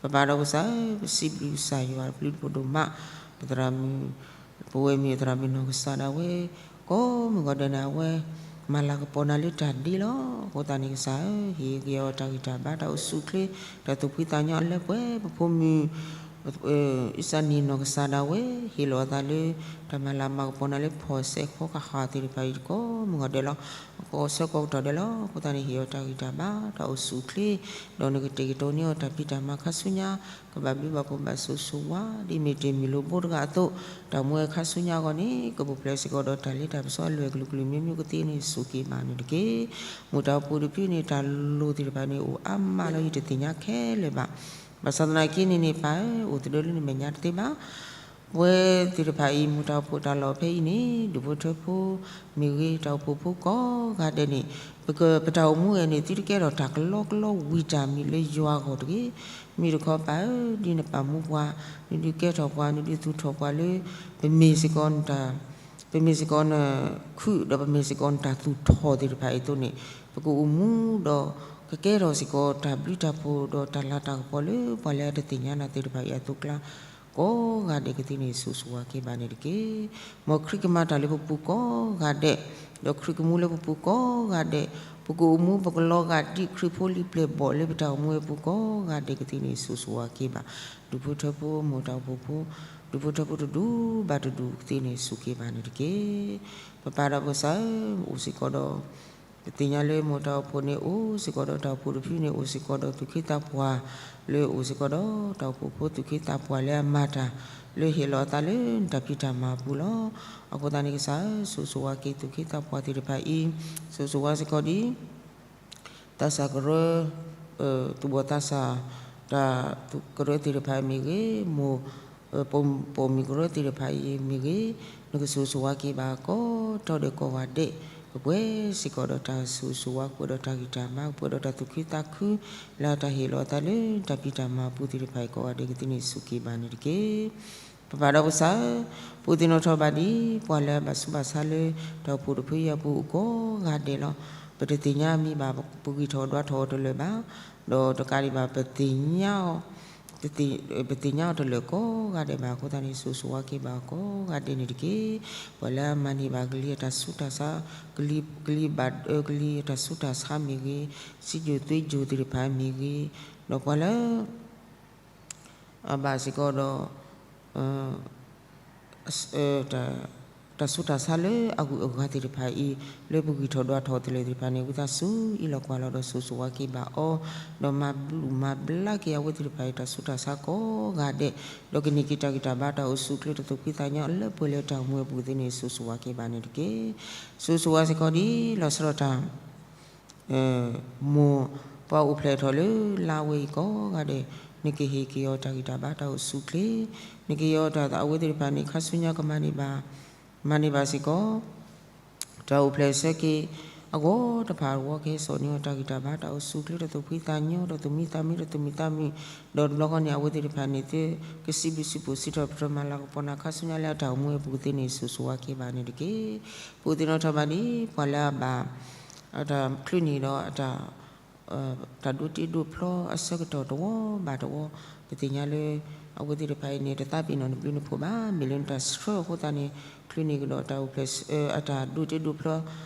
ပပၢ်ဒီးကစၢ်ဧၢ, ပစံးဘျုးကစၢ်ယွၤ ပဘျုးဒိၣ်မး, ပသရၣ်မုၣ်, ပဝဲၢ်မုၣ်သရၣ်မုၣ်နီၢ်ကစၢ်ဒၣ်ဝဲ ကိးမုၢ်ဂီၤဒဲးန့ၣ် အဝဲ မၤလၤကပီၤနၤလၢတၢ်ဒ့လီၤ. အဃိသတးန့ၣ်ကစၢ်ဧၢ, ဟ့ၣ်က့ၤအီၤတၢ်ဂံၢ်တၢ်ဘါတၢ်အိၣ်ဆူၣ်အိၣ်ချ့, တၢ်သူၣ်ဖှံသးညီအလၢပှဲၤ, ပဖိမုၣ် အံၣ်စၢနံၣ်နီၢ်ကစၢ်ဒၣ်ဝဲ ဟ့ၣ်လီၤအသးလၢ တၢ်မၤလၤမၤကပီၤနၤလၢဖီၣ်စဲးဖီကဟၣ်သ့ၣ်တဖၣ်အံၤကိးမုၢ်ဂီၤဒဲးလီၤ. ကိးဆၢကိးကတီၢ်ဒဲးလီၤ. အဃိသတးန့ၣ် ဟ့ၣ်အီၤတၢ်ဂံၢ်တၢ်ဘါတၢ်အိၣ်ဆူၣ်အိၣ်ချ့, ဒီးနကတဲာ်ကတီၤန့ၢ်အီၤတၢ်ဖံးတၢ်မၤခါဆူညါ ကဘၣ်ဘျုးဘၣ်ဖှိၣ်ဘၣ်စိၤစိၤဝါ ဒ်မ့ၢ်တ့ၢ်မုၢ်လိၤဘိတဂၤအသိး, တၢ်မူဝဲခါဆူညါအဂီၢ်န့ၣ် ကပူၤဖျဲးစ့ၢ်ကီးဒီးတၢ်လ့တၢ်ပစီအလွဲၢ်ကလုာ်ကလုာ်မံၤမံၤကသ့န့ၣ် စိၤက့ၤဘၣ်န့ၣ်တက့ၢ်. မိၢ်တၢ်အိၣ်ဖှိၣ်တဖုန့ၣ် တၢ်လိၣ်သ့ၣ်တဖၣ်န့ၣ် အိၣ်အါမးလၢယတသ့ၣ်ညါခဲလၢာ်ဘၣ်. ဘၣ်ဆၣ်သနာ်က့န့ၣ်န့ၣ် ပၢ်ဧၢ, အိၣ်သဒၢလၢနမဲာ်ညါတသ့ဘၣ်. ပဝဲသ့ၣ်တဖၣ်အံၤ မိၢ်တၢ်အိၣ်ဖှိၣ်တၢ်လီၢ်ဖဲအံၤန့ၣ် ဒူၣ်ဖိထၢဖိမ့ၢ်ဂ့ၤ, တၢ်အိၣ်ဖှိၣ်ဖိကိးဂၤဒဲးန့ၣ် ပက, ပတၢ်အိၣ်မူဝဲန့ၣ် သုတကဲထီၣ်တၢ်ကလီကလီဝံၤတၢ်မံၤလၢယွၤအဂီၢ်တဂ့ၤ. မ့ၢ်တခီပၢ်ဧၢ, ဒ်နပာ်မူပှၤ, နဒုးကဲထီၣ်ပှၤ, နဒုးသူၣ်ထီၣ်ပှၤလၢ ပမ့ၢ်စ့ၢ်ကီး ပမ့ၢ်စ့ၢ်ကီးနခုၣ် ဒီးပမ့ၢ်စ့ၢ်ကီးနတၢ်သူၣ်ထီၣ်သ့ၣ်တဖၣ်အံၤအသိးန့ၣ် ပကအိၣ်မူဒီး ကကဲထီၣ်စ့ၢ်ကီးတၢ်ဘျုးတၢ်ဖှိၣ်ဒီးတၢ်လၤတၢ်ကပီၤလၢပှၤလၢအတသ့ၣ်ညါနၤသ့ၣ်တဖၣ်အံၤအသိးအကျါ ကိးဂၤဒဲးကသ့န့ၣ် စိၤစိၤဝါက့ၤဘၣ်န့ၣ်တက့ၢ်. မ်ခရံာ်ကမၤတၢ်လၢပပူၤကိးဂၤဒဲး, ဒီးခရံာ်ကမူလၢပပူၤကိးဂၤဒဲး, ပကအိၣ်မူပကလီၤဂာ်ဒ်ခရံာ်ဖိလံာ်ပျဲၢ်ဘီၣ်လၢပတၢ်အိၣ်မူအပူၤကိးဂၤဒဲးကသ့န့ၣ် စိၤစိၤဝါက့ၤဘၣ်. ဒူၣ်ဖိထၢဖိ မိၢ်တၢ်အိၣ်ဖှိၣ်ဖိ, ဒူၣ်ဖိထၢဖိတဒူၣ်ဘၣ်တဒူၣ်ကသ့န့ၣ် စိၤက့ၤဘၣ်န့ၣ်တက့ၢ်. ပပၢ်ဒီးပကစၢ်ဧၢ, အိၣ်စ့ၢ်ကီးဒီး ပသ့ၣ်ညါလၢမိၢ်တၢ်အိၣ်ဖှိၣ်န့ၣ် အိၣ်စ့ၢ်ကီးဒီးတၢ်အိၣ်ဖှိၣ်တဖုန့ၣ် အိၣ်စ့ၢ်ကီးဒီးသူၣ်က့သးပှၢ် လၢအိၣ်စ့ၢ်ကီးဒီးတၢ်အိၣ်ဖှိၣ်ဖိသူၣ်က့သးပှၢ်လၢအမၤတၢ် လၢဟ့ၣ်လီၤအသးလၢနတၢ်ဖံးတၢ်မၤအပူၤလီၤ. အဃိသတးန့ၣ် ကစၢ်ဧၢ, စိၤစိၤဝါက့ၤသူၣ်က့သးပှၢ်သ့ၣ်တဖၣ်အံၤ, စိၤစိၤဝါစ့ၢ်ကီးဒ် သးစၢ်ကရၢ သူၣ်ဘီၣ်သးစၢ် တၢ်ကရၢသ့ၣ်တဖၣ်မ့ၢ်ဂ့ၤ, မိၢ် ပိာ်မုၣ်ကရၢသ့ၣ်တဖၣ်အံၤမ့ၢ်ဂ့ၤ, နကစိၤစိၤဝါက့ၤဘၣ်ကိးတီၤဒဲးကိးဂၤဒဲး, ကပှဲၤစ့ၢ်ကီးဒီးတၢ်စိၤစိၤဝါ ကပှဲၤဒီးတၢ်ဂံၢ်တၢ်ဘါ ကပှဲၤဒီးတၢ်သူၣ်ခုသးခု လၢတၢ်ဟ့ၣ်လီၤအသးလၢတၢ်ဖံးတၢ်မၤအပူၤသ့ၣ်တဖၣ်အံၤကိးဂၤဒဲးကသ့န့ၣ် စိၤက့ၤဘၣ်န့ၣ်တက့ၢ်. ပပၢ်ဒီးပကစၢ်ဧၢ, ပသ့ၣ်နီၣ်ထီၣ်ဘၣ်ဒ် ပှၤလၢအဘၣ်ဆူးဘၣ်ဆါလၢ တၢ်အိၣ်ဖှိၣ်တဖုအံၤအပူၤကိးဂၤဒဲးလီၤ. ပတသ့ၣ်ညါအမံၤဘၣ်, ပဂံၢ်ထီၣ်ဒွးထီၣ်အီၤတလၢာ်ဘၣ်, ဒီးတကးဒံးဘၣ် ပသ့ၣ်ညါအီၤ ပသ့ၣ်ညါအီၤတလၢာ်ကိးဂၤဒဲးဘၣ်အဃိသတးန့ၣ် စိၤစိၤဝါက့ၤဘၣ်အီၤကိးဂၤဒဲးန့ၣ်တက့ၢ်. ပှၤလၢအမၤန့ၢ်ဘၣ်ကလံၤအတၢ်ဆူးတၢ်ဆါ, ကလံၤ, ကလံၤဘၣ်အၢကလံၤအတၢ်ဆူးတၢ်ဆါမ့ၢ်ဂ့ၤ, စံယိၣ်သွ့ယိၣ်သ့ၣ်တဖၣ်မ့ၢ်ဂ့ၤ, ဒီးပှၤလၢ အဘၣ်စ့ၢ်ကီးဒီး တၢ်ဆူးတၢ်ဆါလၢအဂုၤအဂၤသ့ၣ်တဖၣ်အံၤ လၢပဂံၢ်ထီၣ်ဒွးထီၣ်တလၢာ်သ့ၣ်တဖၣ်န့ၣ် ဝံသးစူၤအံးလီၤကွၢ်လီၤဒီးစိၤစိၤဝါက့ၤဘၣ်အီၤ, ဒီးမၤဘျုးမၤဘျါက့ၤအဝဲသ့ၣ်တဖၣ်အံၤ တၢ်ဆူးတၢ်ဆါကိးဂၤဒဲး, ဒီးကန့ၢ်က့ၤတၢ်ဂံၢ်တၢ်ဘါတၢ်အိၣ်ဆူၣ်အိၣ်ချ့တၢ်သူၣ်ဖှံသးညီလၢပှဲၤလၢတၢ်အိၣ်မူအပူၤသ့ၣ်န့ၣ် စိၤစိၤဝါက့ၤဘၣ်န့ၣ်တက့ၢ်. စိၤစိၤဝါစ့ၢ်ကီးဒ်လီၤဆီဒၣ်တၢ် မိၢ်ပှၤအိၣ်ဖျဲၣ်ထီၣ်လၢလါဝဲအံၤကိးဂၤဒဲး, နကဟ့ၣ်က့ၤအီၤတၢ်ဂံၢ်တၢ်ဘါတၢ်အိၣ်ဆူၣ်အိၣ်ချ့, နကဟ့ၣ်က့ၤအီၤတၢ်အဝဲသ့ၣ်တဖၣ်န့ၣ် ခါဆူညါကမၤန့ၢ်ဘၣ်, မၤန့ၢ်ဘၣ်စ့ၢ်ကီး တၢ်အိၣ်ဖျဲၣ်ဆၢက့ၤ အဂီၢ်တဖၣ်အဂီၢ် ကဟဲစိာ်န့ၢ်အီၤတၢ်ဂံၢ်တၢ်ဘါတၢ်အိၣ်ဆူၣ်အိၣ်ချ့တၢ်သူၣ်ဖှံသးညီတၢ်သူၣ်မံသးမံတၢ်သူၣ်မံသးမုာ်, ဒီးတဘျီဃီန့ၣ် အဝဲသ့ၣ်တဖၣ်န့ၣ် သုကစံးဘျုးစံးဖှိၣ်စံးထီၣ်ပတြၢၤမၤလၤကပီၤနၤခါဆူညါလၢအတၢ်အိၣ်မူအပူၤသ့ၣ်န့ၣ် စိၤစိၤဝါက့ၤဘၣ်န့ၣ်တက့ၢ်. ပသ့ၣ်နီၣ်ထီၣ်ဘၣ်ဒ် ပှၤလၢအဘၣ် အတၢ်ချုးန့ၢ်ဒီးအတၢ် တၢ်ဒိးတ့ဒိးဖျီအဆၢကတီၢ်တဝီဘၣ်တဝီ, ပသ့ၣ်ညါလၢ အဝဲသ့ၣ်တဖၣ်အံၤန့ၣ် တသးပ့ၤနီၣ်နဘျုးနဖှိၣ်ဘၣ်, မ့ၢ်လၢနတၢ်ဆှၢအဃိသတးန့ၣ် ချုးန့ၢ်ကဒီးတၢ်အိၣ်ဖျဲၣ် အတၢ်ဒိးတ့ဒိးဖျီ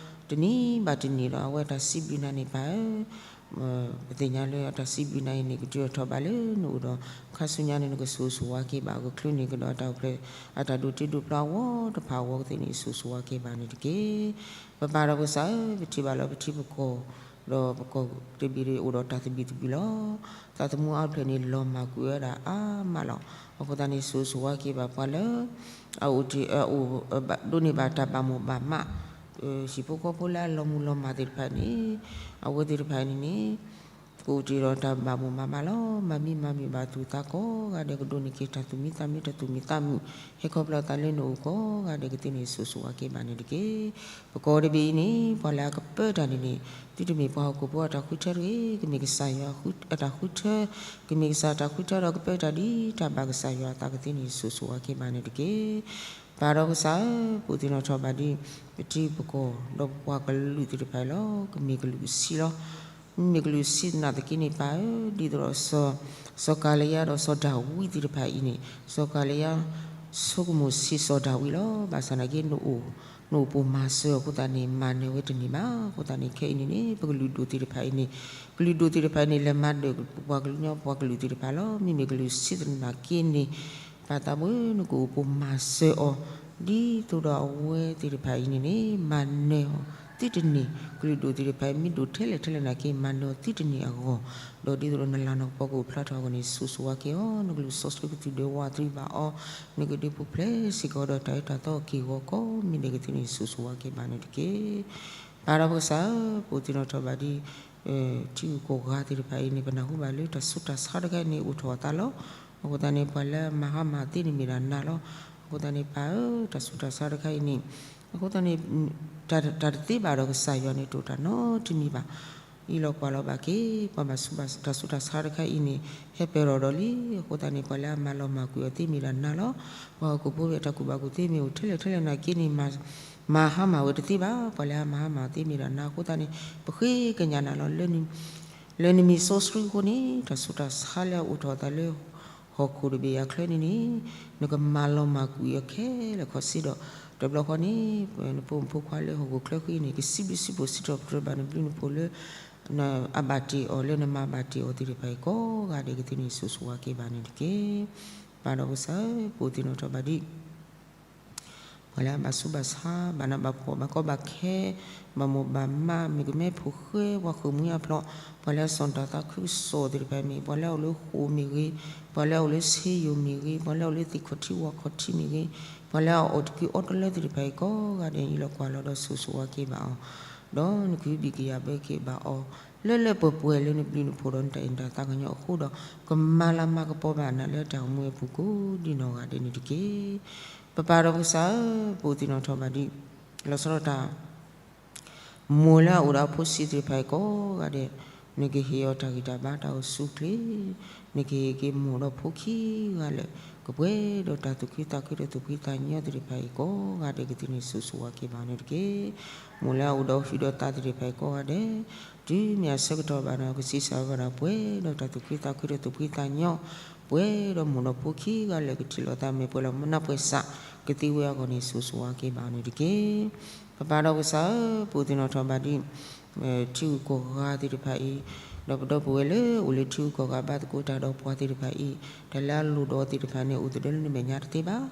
တနံၤဘၣ်တနံၤဒီး အဝဲအတၢ်စံးဘျုးနၤန့ၣ်ပၢ်ဧၢ ပသ့ၣ်ညါလၢအတၢ်စံးဘျုးနၤအံၤန့ၣ် ကတုၤထီၣ်ဘၣ်လၢနအိၣ်ဒီး ခါဆူညါန့ၣ် နကစိၤစိၤဝါက့ၤဘၣ် ကချုးန့ၢ်ကဒီးတၢ်အိၣ်ဖျဲၣ် အတၢ်ဒိးတ့ဒိးဖျီအဂီၢ်တဖၣ်အဂီၢ်ကသ့ၣ်န့ၣ် စိၤစိၤဝါက့ၤဘၣ်န့ၣ်တက့ၢ်. ပပၢ်ဒီးပကစၢ်ဧၢ, ပထံၣ်ဘၣ်လီၤပထံပကီၢ် ဒီးပကီၢ်တဘ့ၣ်အိၣ်ဒီးတၢ်သဘံၣ်သဘုၣ်လီၤ. သးသမူအါဖျဲၣ်န့ၣ် လီၤမၢ်ကွံာ်ဝဲဒၣ်အါမးလီၤ. အဃိသတးန့ၣ် စိၤစိၤဝါက့ၤဘၣ်ပှၤလၢ အအိၣ်တ့ၢ် အအိၣ် ဒိးန့ၢ်ဘၣ်တၢ်ဘၣ်မိၣ်ဘၣ်မး ဟံၣ်ဖိဃီဖိလၢအလီၤမုၢ်လီၤမၢ်သ့ၣ်တဖၣ်န့ၣ် အဝဲသ့ၣ်တဖၣ်န့ၣ်န့ၣ် ကအိၣ်တ့ၢ်ဒီးတၢ်ဘၣ်မိၣ်ဘၣ်မးလီၤ. မၤမံမၤမုာ်ဘၣ်သူၣ်သးကိးဂၤဒဲး ကဒိးန့ၢ်က့ၤတၢ်သူၣ်မံသးမံ တၢ်သူၣ်မံသးမုာ် ဟဲခီဖျိအသးလၢနအိၣ်ကိးဂၤဒဲးကသ့ၣ်န့ၣ် စိၤစိၤဝါက့ၤဘၣ်န့ၣ်တက့ၢ်. ပကီၢ်တဘ့ၣ်အံၤန့ၣ် ပှၤလၢအကပၢတၢ်န့ၣ်န့ၣ် သုတမ့ၢ်ပှၤဟီၣ်ခိၣ်ဖိအတၢ်ဃုထၢတဂ့ၤ, ကမ့ၢ်ကစၢ်ယွၤအတၢ်ဃုထၢ, ကမ့ၢ်ကစၢ်တၢ်ဃုထၢဒီးကပၢတၢ်ဒ်တၢ်ဘၣ်ကစၢ်ယွၤအသးကသ့ၣ်န့ၣ် စိၤစိၤဝါက့ၤဘၣ်န့ၣ်တက့ၢ်. ပၢ်ဒီးကစၢ်ဧၢ, ပသ့ၣ်နီၣ်ထီၣ်ဘၣ်ဒ် ပထံပကီၢ်ဒီးပပှၤကလုာ်သ့ၣ်တဖၣ်အံၤလီၤ. ကမ့ၢ်ကလုာ်ဆံးလီၤ. မ့မ့ၢ်ကလုာ်ဆံးသနာ်က့န့ၣ် ပၢ်ဧၢ, ဒ်သိးဒီး စီၤကၤလံယါဒီးစီၤဒၤဝံးသ့ၣ်တဖၣ်အံၤန့ၣ် စီၤကၤလံယါ ဆိကမိၣ်ဆံးစီၤဒၤဝံးလီၤ. ဘၣ်ဆၣ်သနာ်က့ နအိၣ်ပိာ်မၤစၢၤအဃိသတးန့ၣ် မၤနၢၤဝဲတန့ၢ်ဘၣ်. အဃိသတးန့ၣ် ခဲအံၤန့ၣ်န့ၣ် ပကလုာ်ဒိၣ်သ့ၣ်တဖၣ်အံၤန့ၣ် ကလုာ်ဒိၣ်သ့ၣ်တဖၣ်အံၤန့ၣ် လဲၤမၤနၢၤပပှၤကလုာ်ကညီပှၤကလုာ်သ့ၣ်တဖၣ်လီၤ. မ့မ့ၢ်ကလုာ်ဆံးသနာ်က့န့ၣ် ပၢ်သးဘိဧၢ, နကအိၣ်ပိာ်မၤစၢၤအီၤ ဒ်သိးဒီးအဝဲသ့ၣ်တဖၣ်အံၤန့ၣ်န့ၣ် မၤနၢၤအီၤသုတန့ၢ်, ကလုာ်ဒိၣ်သ့ၣ်တဖၣ်အံၤ မ့ၢ်ဒိၣ်ထဲလဲၣ်ထဲလဲၣ်သနာ်က့ မၤနၢၤအီၤသုတန့ၢ်အဂီၢ်, ဒီးဒ်သိးဒီးနလၤနကပီၤကအိၣ်ဖျါထီၣ်အဂီၢ်န့ၣ် စိၤစိၤဝါက့ၤအီၤ, နကလုာ်စီဆှံကသံၣ်ဒွဲဝးသံဘၣ်အီၤ, နကဒုးပူၤဖျဲးစ့ၢ်ကီးဒီးတၢ်အၢတၢ်သီအက့ၢ်အဂီၤကိးမံၤဒဲးကသ့ၣ်န့ၣ် စိၤစိၤဝါက့ၤဘၣ်န့ၣ်တက့ၢ်. ပၢ်ဒီးပကစၢ်ဧၢ, ပအိၣ်သ့ၣ်နီၣ်ထီၣ်ဘၣ်ဒ် ထံဂုၤကီၢ်ဂၤသ့ၣ်တဖၣ်အံၤန့ၣ် ပနၢ်ဟူဘၣ်လၢတၢ်ဆူးတၢ်ဆါတခါအံၤန့ၣ် အိၣ်ထီၣ်အသးလီၤ. အဃိသတးန့ၣ် ပှၤလၢအမၤဟါမၢ်သ့န့ၣ်မ့ၢ်ဒၣ်နၤလီၤ. အဃိသတးန့ၣ် ပၢ်ဧၢ, တၢ်ဆူးတၢ်ဆါတခါအံၤန့ၣ် အဃိသတးန့ၣ် တၢ်တသ့ဘၣ်ဒီးကစၢ်ယွၤန့ၣ် တအိၣ်တၢ်နီတမံၤဘၣ်. အံးလီၤကွၢ်လီၤဘၣ်က့ၤ ပှၤဘၣ်ဆူးဘၣ်ဆါ တၢ်ဆူးတၢ်ဆါတခါအံၤန့ၣ် ဟဲပၢၢ်ထီၣ်ဒီးလံ. အဃိသတးန့ၣ် ပှၤလၢအမၤလီၤမၢ်ကွံာ်အီၤသ့မ့ၢ်ဒၣ်နၤလီၤ. ပှၤဟီၣ်ခိၣ်ဖိအတၢ်ကူၣ်ဘၣ်ကူၣ်သ့မ့ၢ်အိၣ်ထဲလဲၣ်ထဲလဲၣ်သနာ်က့န့ၣ် မၤဟါမၢ်ဝဲတသ့ဘၣ်. ပှၤလၢအမၤဟါမၢ်အီၤသ့မ့ၢ်ဒၣ်နၤအဃိသတးန့ၣ် ပဃ့ကညးနၤလီၤလၢန လၢနမံၤစီဆှံအဃိန့ၣ် တၢ်ဆူးတၢ်ဆါလၢအအိၣ်ထီၣ်အသးလၢ ဟီၣ်ခိၣ်တဘ့ၣ်အချၢန့ၣ်န့ၣ် နကမၤလီၤမၢ်ကွံာ်အီၤခဲလၢာ်ခဲဆ့ဒီး တဘျီဃီန့ၣ် နပိာ်မုၣ်ဖိခွါလၢဟီၣ်ခိၣ်ချၢဃံန့ၣ် ကစံးဘျုးစံးဖှိၣ်စံးထီၣ်ပတြၢၤဘၣ်နဘျုးနဖှိၣ်လၢ အဘၣ်တ့ၢ်အီၤလၢနမၤဘၣ်တ့ၢ်အီၤသ့ၣ်တဖၣ်အံၤကိးဂၤဒဲးကသ့န့ၣ် စိၤစိၤဝါက့ၤဘၣ်န့ၣ်တက့ၢ်. ပၢ်ဒီးကစၢ်ဧၢ, ပအိၣ်သ့ၣ်နီၣ်ထီၣ်ဘၣ်ဒံး ပှၤလၢအဘၣ်ဆူးဘၣ်ဆါ, ဘၣ်နးဘၣ်ဖှီၣ်, ဘၣ်ကီဘၣ်ခဲ, ဘၣ်မိၢ်ဘၣ်မး, မုၣ်ကမဲဖိဃဲ, ပှၤဃုာ်မှံဟးဖျိး, ပှၤလၢအစီၣ်တၢ်သးခုကစီၣ်သ့ၣ်တဖၣ်မ့ၢ်, ပှၤလၢအအိၣ်လၢဃိာ်မ့ၢ်ဂ့ၤ, ပှၤလၢအအိၣ်လၢဆ့ယိၣ်မ့ၢ်ဂ့ၤ, ပှၤလၢအအိၣ်လၢသ့ၣ်ခီၣ်ထံးဝၣ်ခီၣ်ထံးမ့ၢ်ဂ့ၤ, ပှၤလၢအအီၣ်တကုၤအီတလၢသ့ၣ်တဖၣ်အံၤ ကိးဂၤဒဲးအံၤလီၤကွၢ်လီၤဒီးစိၤစိၤဝါက့ၤဘၣ်အီၤ, ဒီးနကဟုဘံၣ်ကယာ်ဘၢက့ၤဘၣ်အီၤ လၢလၢပှဲၤပှဲၤလၢနဘျုးနဖှိၣ်ဒီးနတၢ်အဲၣ်နတၢ်သးကညီၤအဃိဒီး ကမၤလၤမၤကပီၤဘၣ်နၤလၢတၢ်အိၣ်မူအပူၤကိးဒံနီၢ်ဂၤဒဲးန့ၣ်တက့ၢ်. ပပၢ်ဒီးပကစၢ်ဧၢ, ပအိၣ်သ့ၣ်နီၣ်ထီၣ်ဘၣ်ဒံး လီၤဆီဒၣ်တၢ် မိၢ်လၢအအိၣ်ဒီးအဖိဆံးသ့ၣ်တဖၣ်အံၤကိးဂၤဒဲး, နကဟ့ၣ်အီၤတၢ်ဂံၢ်တၢ်ဘါတၢ်အိၣ်ဆူၣ်အိၣ်ချ့, နကဟ့ၣ်က့ၤမိၢ်ဒီးဖိခံဂၤလၢာ် ကပှဲၤဒီးတၢ်သူၣ်ခုသးခုဒီးသူၣ်ဖှံသးညီသ့ၣ်တဖၣ်အံၤကိးဂၤဒဲးကသ့န့ၣ် စိၤစိၤဝါက့ၤဘၣ်န့ၣ်တက့ၢ်. မိၢ်လၢအအိၣ်ဒီးဟုဒီးသးသ့ၣ်တဖၣ်အံၤကိးဂၤဒဲး, တုၤမ့ၢ်အဆၢကတီၢ်ဘၣ်ဒီး ကဆံးစၢ်ဝဲဘၣ်ဒီးပှဲၤဒီးတၢ်သူၣ်ခုသးခုဒီးသူၣ်ဖှံသးညီ, ပှဲၤဒီးမိၢ်ဒီးဖိခံဂၤလၢာ်ကထံၣ်လိာ်သးမဲာ်ပှဲၤလီၤနၢ်ပှဲၤစး ကသ့ဝဲအဂီၢ်န့ၣ် စိၤစိၤဝါက့ၤဘၣ်န့ၣ်တက့ၢ်. ပပၢ်ဒီးကစၢ်ဧၢ, ပအိၣ်သ့ၣ်နီၣ်ထီၣ်ဘၣ်ဒံး ထံဂုၤကီၢ်ဂၤသ့ၣ်တဖၣ်အံၤ, ဒီးပဒီပုၢ်ဝဲၢ်လၢအိၣ်လၢထံဂုၤကီၢ်ဂၤဘၣ်သကိးတၢ်ဒီးပှၤသ့ၣ်တဖၣ်အံၤ, တၢ်လၢအလိၣ်ဒီးသ့ၣ်တဖၣ်န့ၣ် အိၣ်သဒၢလၢနမဲာ်ညါတသ့ဘၣ်.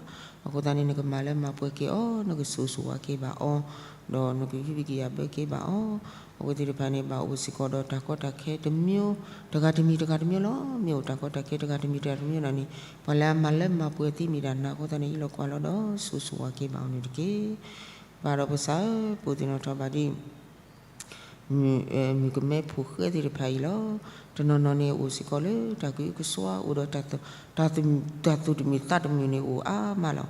အဃိသတးန့ၣ် နကမၤလၢမၤပှဲၤက့ၤအီၤ, နကစိၤစိၤဝါက့ၤဘၣ်အီၤ, ဒီးနကဟုဘံၣ်ကယာ်ဘၢက့ၤဘၣ်အီၤ, အဝဲသ့ၣ်တဖၣ်န့ၣ် ဘၣ်အိၣ်စ့ၢ်ကီးဒီးတၢ်ကီတၢ်ခဲတမံၤ, တဂၤတမံၤတဂၤတမံၤလီၤ. မ့ၢ်အိၣ်တၢ်ကီတၢ်ခဲတဂၤတမံၤတဂၤတမံၤဒီးန့ၣ် ပှၤလၢအမၤလၢမၤပှဲၤသ့မ့ၢ်ဒၣ်နၤအဃိသတးန့ၣ် အံၤလီၤကွၢ်လီၤဒီးစိၤစိၤဝါက့ၤဘၣ်အီၤန့ၣ်တက့ၢ်. ပၢ်ဒီးပကစၢ်ဧၢ, ပအိၣ်သ့ၣ်နီၣ်ထီၣ်ဘၣ်ဒံး မုၣ်ကမဲဖိဃဲသ့ၣ်တဖၣ်အံၤလီၤ. တနီၤနီၤန့ၣ်အိၣ်စ့ၢ်ကီးလၢတၢ်ကအုကစွါ, အိၣ်ဒီးတၢ်သူၣ်တမုာ်သးတမုာ်န့ၣ်အိၣ်အါမးလီၤ.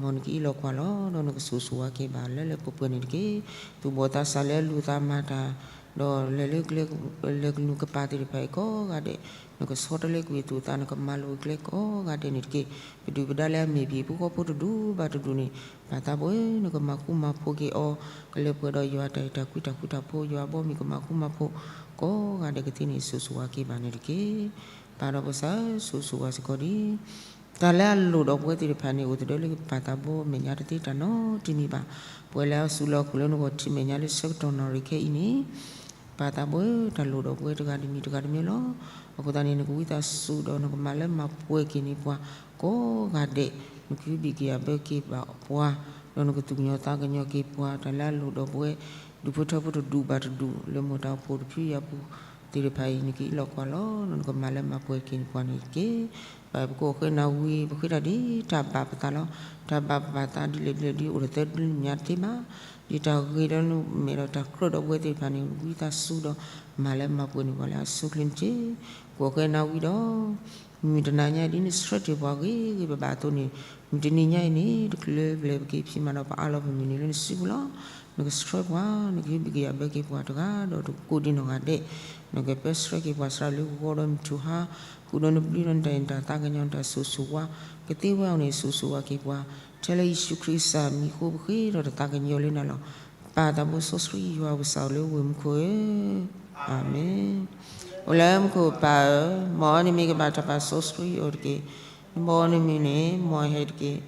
မ်နကအံးလီၤကွၢ်လီၤ, ဒီးနကစိၤစိၤဝါက့ၤဘၣ်လၢလၢပှဲၤပှဲၤန့ၣ်တက့ၢ်. သူၣ်ဘီၣ်သးစၢ်လၢအလူၤသးမၤတၢ်, ဒီးလဲၤလၢကျဲ, လဲၤကနူၤကပၤသ့ၣ်တဖၣ်အံၤကိးဂၤဒဲး, နကဆီတလဲကွံာ်အသူၣ်အသး, နကမၤလိာ်အကျဲကိးဂၤဒဲးန့ၣ်တက့ၢ်. ပဒုၣ်ပဒါလၢအမ့ၢ်ပှၤဟံၣ်ဖိဃီဖိတဒူၣ်ဘၣ်တဒူၣ်န့ၣ် ပၢ်သးဘိဧၢ, နကမၤဃူမၤဖိးက့ၤအီၤ, ကလဲၤပှဲၤဒီးယွၤတၢ်အဲၣ်တၢ်ကွံတၢ်ဃူတၢ်ဖိး, ယွၤအဘီအမုၢ်ကမၤဃူမၤဖိး, ကိးဂၤဒဲးကသ့န့ၣ် စိၤစိၤဝါက့ၤဘၣ်န့ၣ်တက့ၢ်. ပၢ်ဒီးပကစၢ်ဧၢ, စိၤစိၤဝါစ့ၢ်ကီးဒံး တၢ်လၢအလိၣ်ဒီးပဝဲသ့ၣ်တဖၣ်န့ၣ် အိၣ်သဒၢလၢပၢ်သးဘိမဲာ်ညါတသ့တၢ်နီတမံၤဘၣ်. ပဝဲလၢအစူးလီၤအပူၤလၢနဂီၢ်ထံးမဲာ်ညါလၢဆၢကတီၢ်နီၣ်ရံၣ်ခဲအံၤန့ၣ် ပၢ်သးဘိဧၢ, တၢ်လိၣ်ဒီးပဝဲတဂၤတမံၤတဂၤတမံၤလီၤ. အဃိသတးန့ၣ် နကဝံသးစူၤဒီးနကမၤလၢမၤပှဲၤက့ၤန့ၢ်ပှၤ ကိးဂၤဒဲး, နကဟုဘံၣ်ကယာ်ဘၢက့ၤဘၣ်ပှၤ, ဒီးနကသူၣ်ကညီၤသးကညီၤက့ၤပှၤ, တၢ်လၢအလိၣ်ဒီးပဝဲ ဒူၣ်ဖိထၢဖိတဒူၣ်ဘၣ်တဒူၣ် လၢမိၢ်တၢ်အိၣ်ဖှိၣ်တဖုအပူၤသ့ၣ်တဖၣ်အံၤ နကအံးလီၤကွၢ်လီၤ, ဒီးနကမၤလၢမၤပှဲၤက့ၤန့ၢ်ပှၤန့ၣ်တက့ၢ်. ပၢ်ပကိးဃဲနၤဝံၤ ပဃ့တၢ်ဒ်တၢ်ဘၣ်ပသးလီၤ. တၢ်ဘၣ်ပဘၣ်သးဒ်လဲၣ်ဒ်လဲၣ်ဒ် အိၣ်တသၢဒ်မဲာ်ညါတသ့ဘၣ်. ဒ်တၢ်ဂ့ၤဒီးနမဲာ်ဒီးတၢ်ကြၢးဒီးပဝဲသ့ၣ်တဖၣ်န့ၣ် ဝံသးစူၤဒီး မၤလၢမၤပှဲၤန့ၢ်ပှၤလၢအဆိအချ့န့ၣ်တက့ၢ်. ကိးဃဲနၤဝံၤဒီး မုၢ်တနၤညါဒ်နဆှၢတ့ၢ်ပှၤဂ့ၤဂ့ၤဘၣ်ဘၣ်အသိးန့ၣ် မုၢ်တနံၤညါအံၤန့ၣ် တချုးပျဲပက့ၤဖံးမၤဒီးပအးလီၤပမုၢ်နံၤလၢနစုပူၤလီၤ. နကဆှၢပှၤ, နကဟုဘံၣ်ကယာ်ဘၢက့ၤပှၤတဂၤဒီးတကိးဒံးနီၢ်ဂၤဒဲး, နကပၢဆှၢက့ၤပှၤစှၤလၢဂီၤဒီးမုၢ်ထူၣ်ဟါ, ဃုာ်ဒီးနဘျုးဒီးနတၢ်အဲၣ်တၢ်သးကညီၤတၢ်စိၤစိၤဝါ, ကသ့ဝဲအီၤန့ၣ် စိၤစိၤဝါက့ၤပှၤ, ထဲလၢယ့ၣ်ၡူးခရံာ်အမံၤအဃိ ပဃ့ဒီးတသးကညီၤလၢနၤလီၤ. ပၢ်သးဘိစီဆှံယွၤပကစၢ်အိၣ်လၢဝ့ၢ်မူခိၣ်ဧၢ, အၤမ့ၣ်. အိၣ်လၢမူခိၣ်ပၢ်ဧၢ, မ်နမံၤကဘၣ်တၢ်ပာ်စီဆှံအီၤတက့ၢ်. မ်နမုၢ်န့ၣ် မ်အဟဲတက့ၢ်.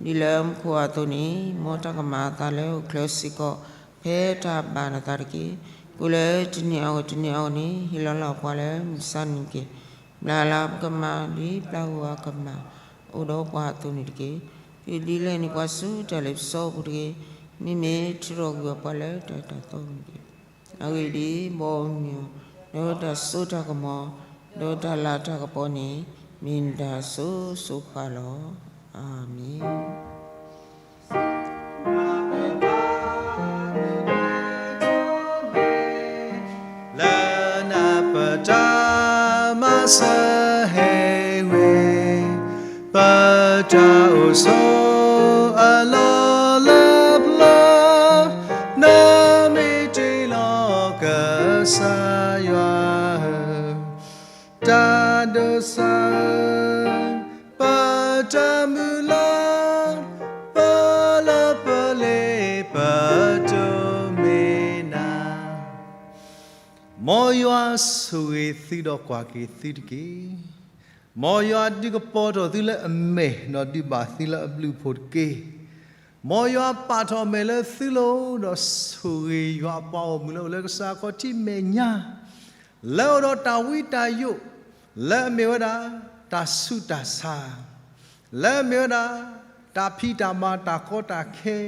ဒ်လၢမူခိၣ်အသိးန့ၣ် မ်တၢ်ကမၣ်အသးလၢအိၣ်ချၢစ့ၢ်ကီး ဖဲတၢ်ဘၣ်နသးတက့ၢ်. ကိၣ်လၢတနံၤအဂီၢ်တနံၤအဂီၢ်န့ၣ် ဟ့ၣ်လီၤလီၤပှၤလၢမုၢ်ဆါနံၤတက့ၢ်. ဘျါလၢပကမၣ်ဒ်ပျၢ်ဂုၤအကမၣ် အိၣ်ဒီးပှၤအသိးန့ၣ်တက့ၢ်. ဒုးဒုးလဲန့ၢ်ပှၤဆူတၢ်လ့ပစီအပူၤတဂ့ၤ. မ့မ့ၢ်ထုးထီၣ်ကွံာ်ပှၤလၢတၢ်တၢ်သီအပူၤတက့ၢ်. အဂ့ၢ်ဒ်အံၤ, မ်အမံၤ, ဒီးတၢ်စိတၢ်ကမီၤ, ဒီးတၢ်လၤတၢ်ကပီၤန့ၣ် မ့ၢ်နတၢ်စိၤစိၤဃၣ်လီၤ. အၤမ့ၣ်. လၢနပတၢ်မၤစၢၤဟ့ၣ်ဝဲ ပတၢ်အိၣ်ဆိးအလီၢ်လၢပျၢၤ, နမ့ၢ်တ့လီၤကစၢ်ယွၤဧၢ, တၢ်ဒိးစၢ်ဧၢ, ပတၢ်မုၢ်လၢ်, ပလၢပလ့ပတိၢ်မ့ၢ်နၤ, မ် မ်ယွၤဆိၣ်ဂ့ၤသုဒီးကွၢ်က့ၤသုတက့ၢ်. မ်ယွၤဒုးကပီၤထီၣ်သုလၢအမဲာ် ဒီးဒုးဘၣ်သုလၢအဘျုးအဖှိၣ်တက့ၢ်. မ်ယွၤပာ်ထီၣ်အမဲာ်လၢသုလိၤ ဒီးဆိၣ်ဂ့ၤယွၤအပှၤဂီၢ်မုၢ်လၢအိၣ်လၢကစၢ်ခီၣ်ထံးမဲာ်ညါ လၢအအိၣ်ဒီးတၢ်ဝံတၢ်ယိး လၢအမ့ၢ်ဝဲဒၣ် တၢ်ဆူးတၢ်ဆါ, လၢအမ့ၢ်ဝဲဒၣ် တၢ်ဖံးတၢ်မၤ တၢ်ကီတၢ်ခဲ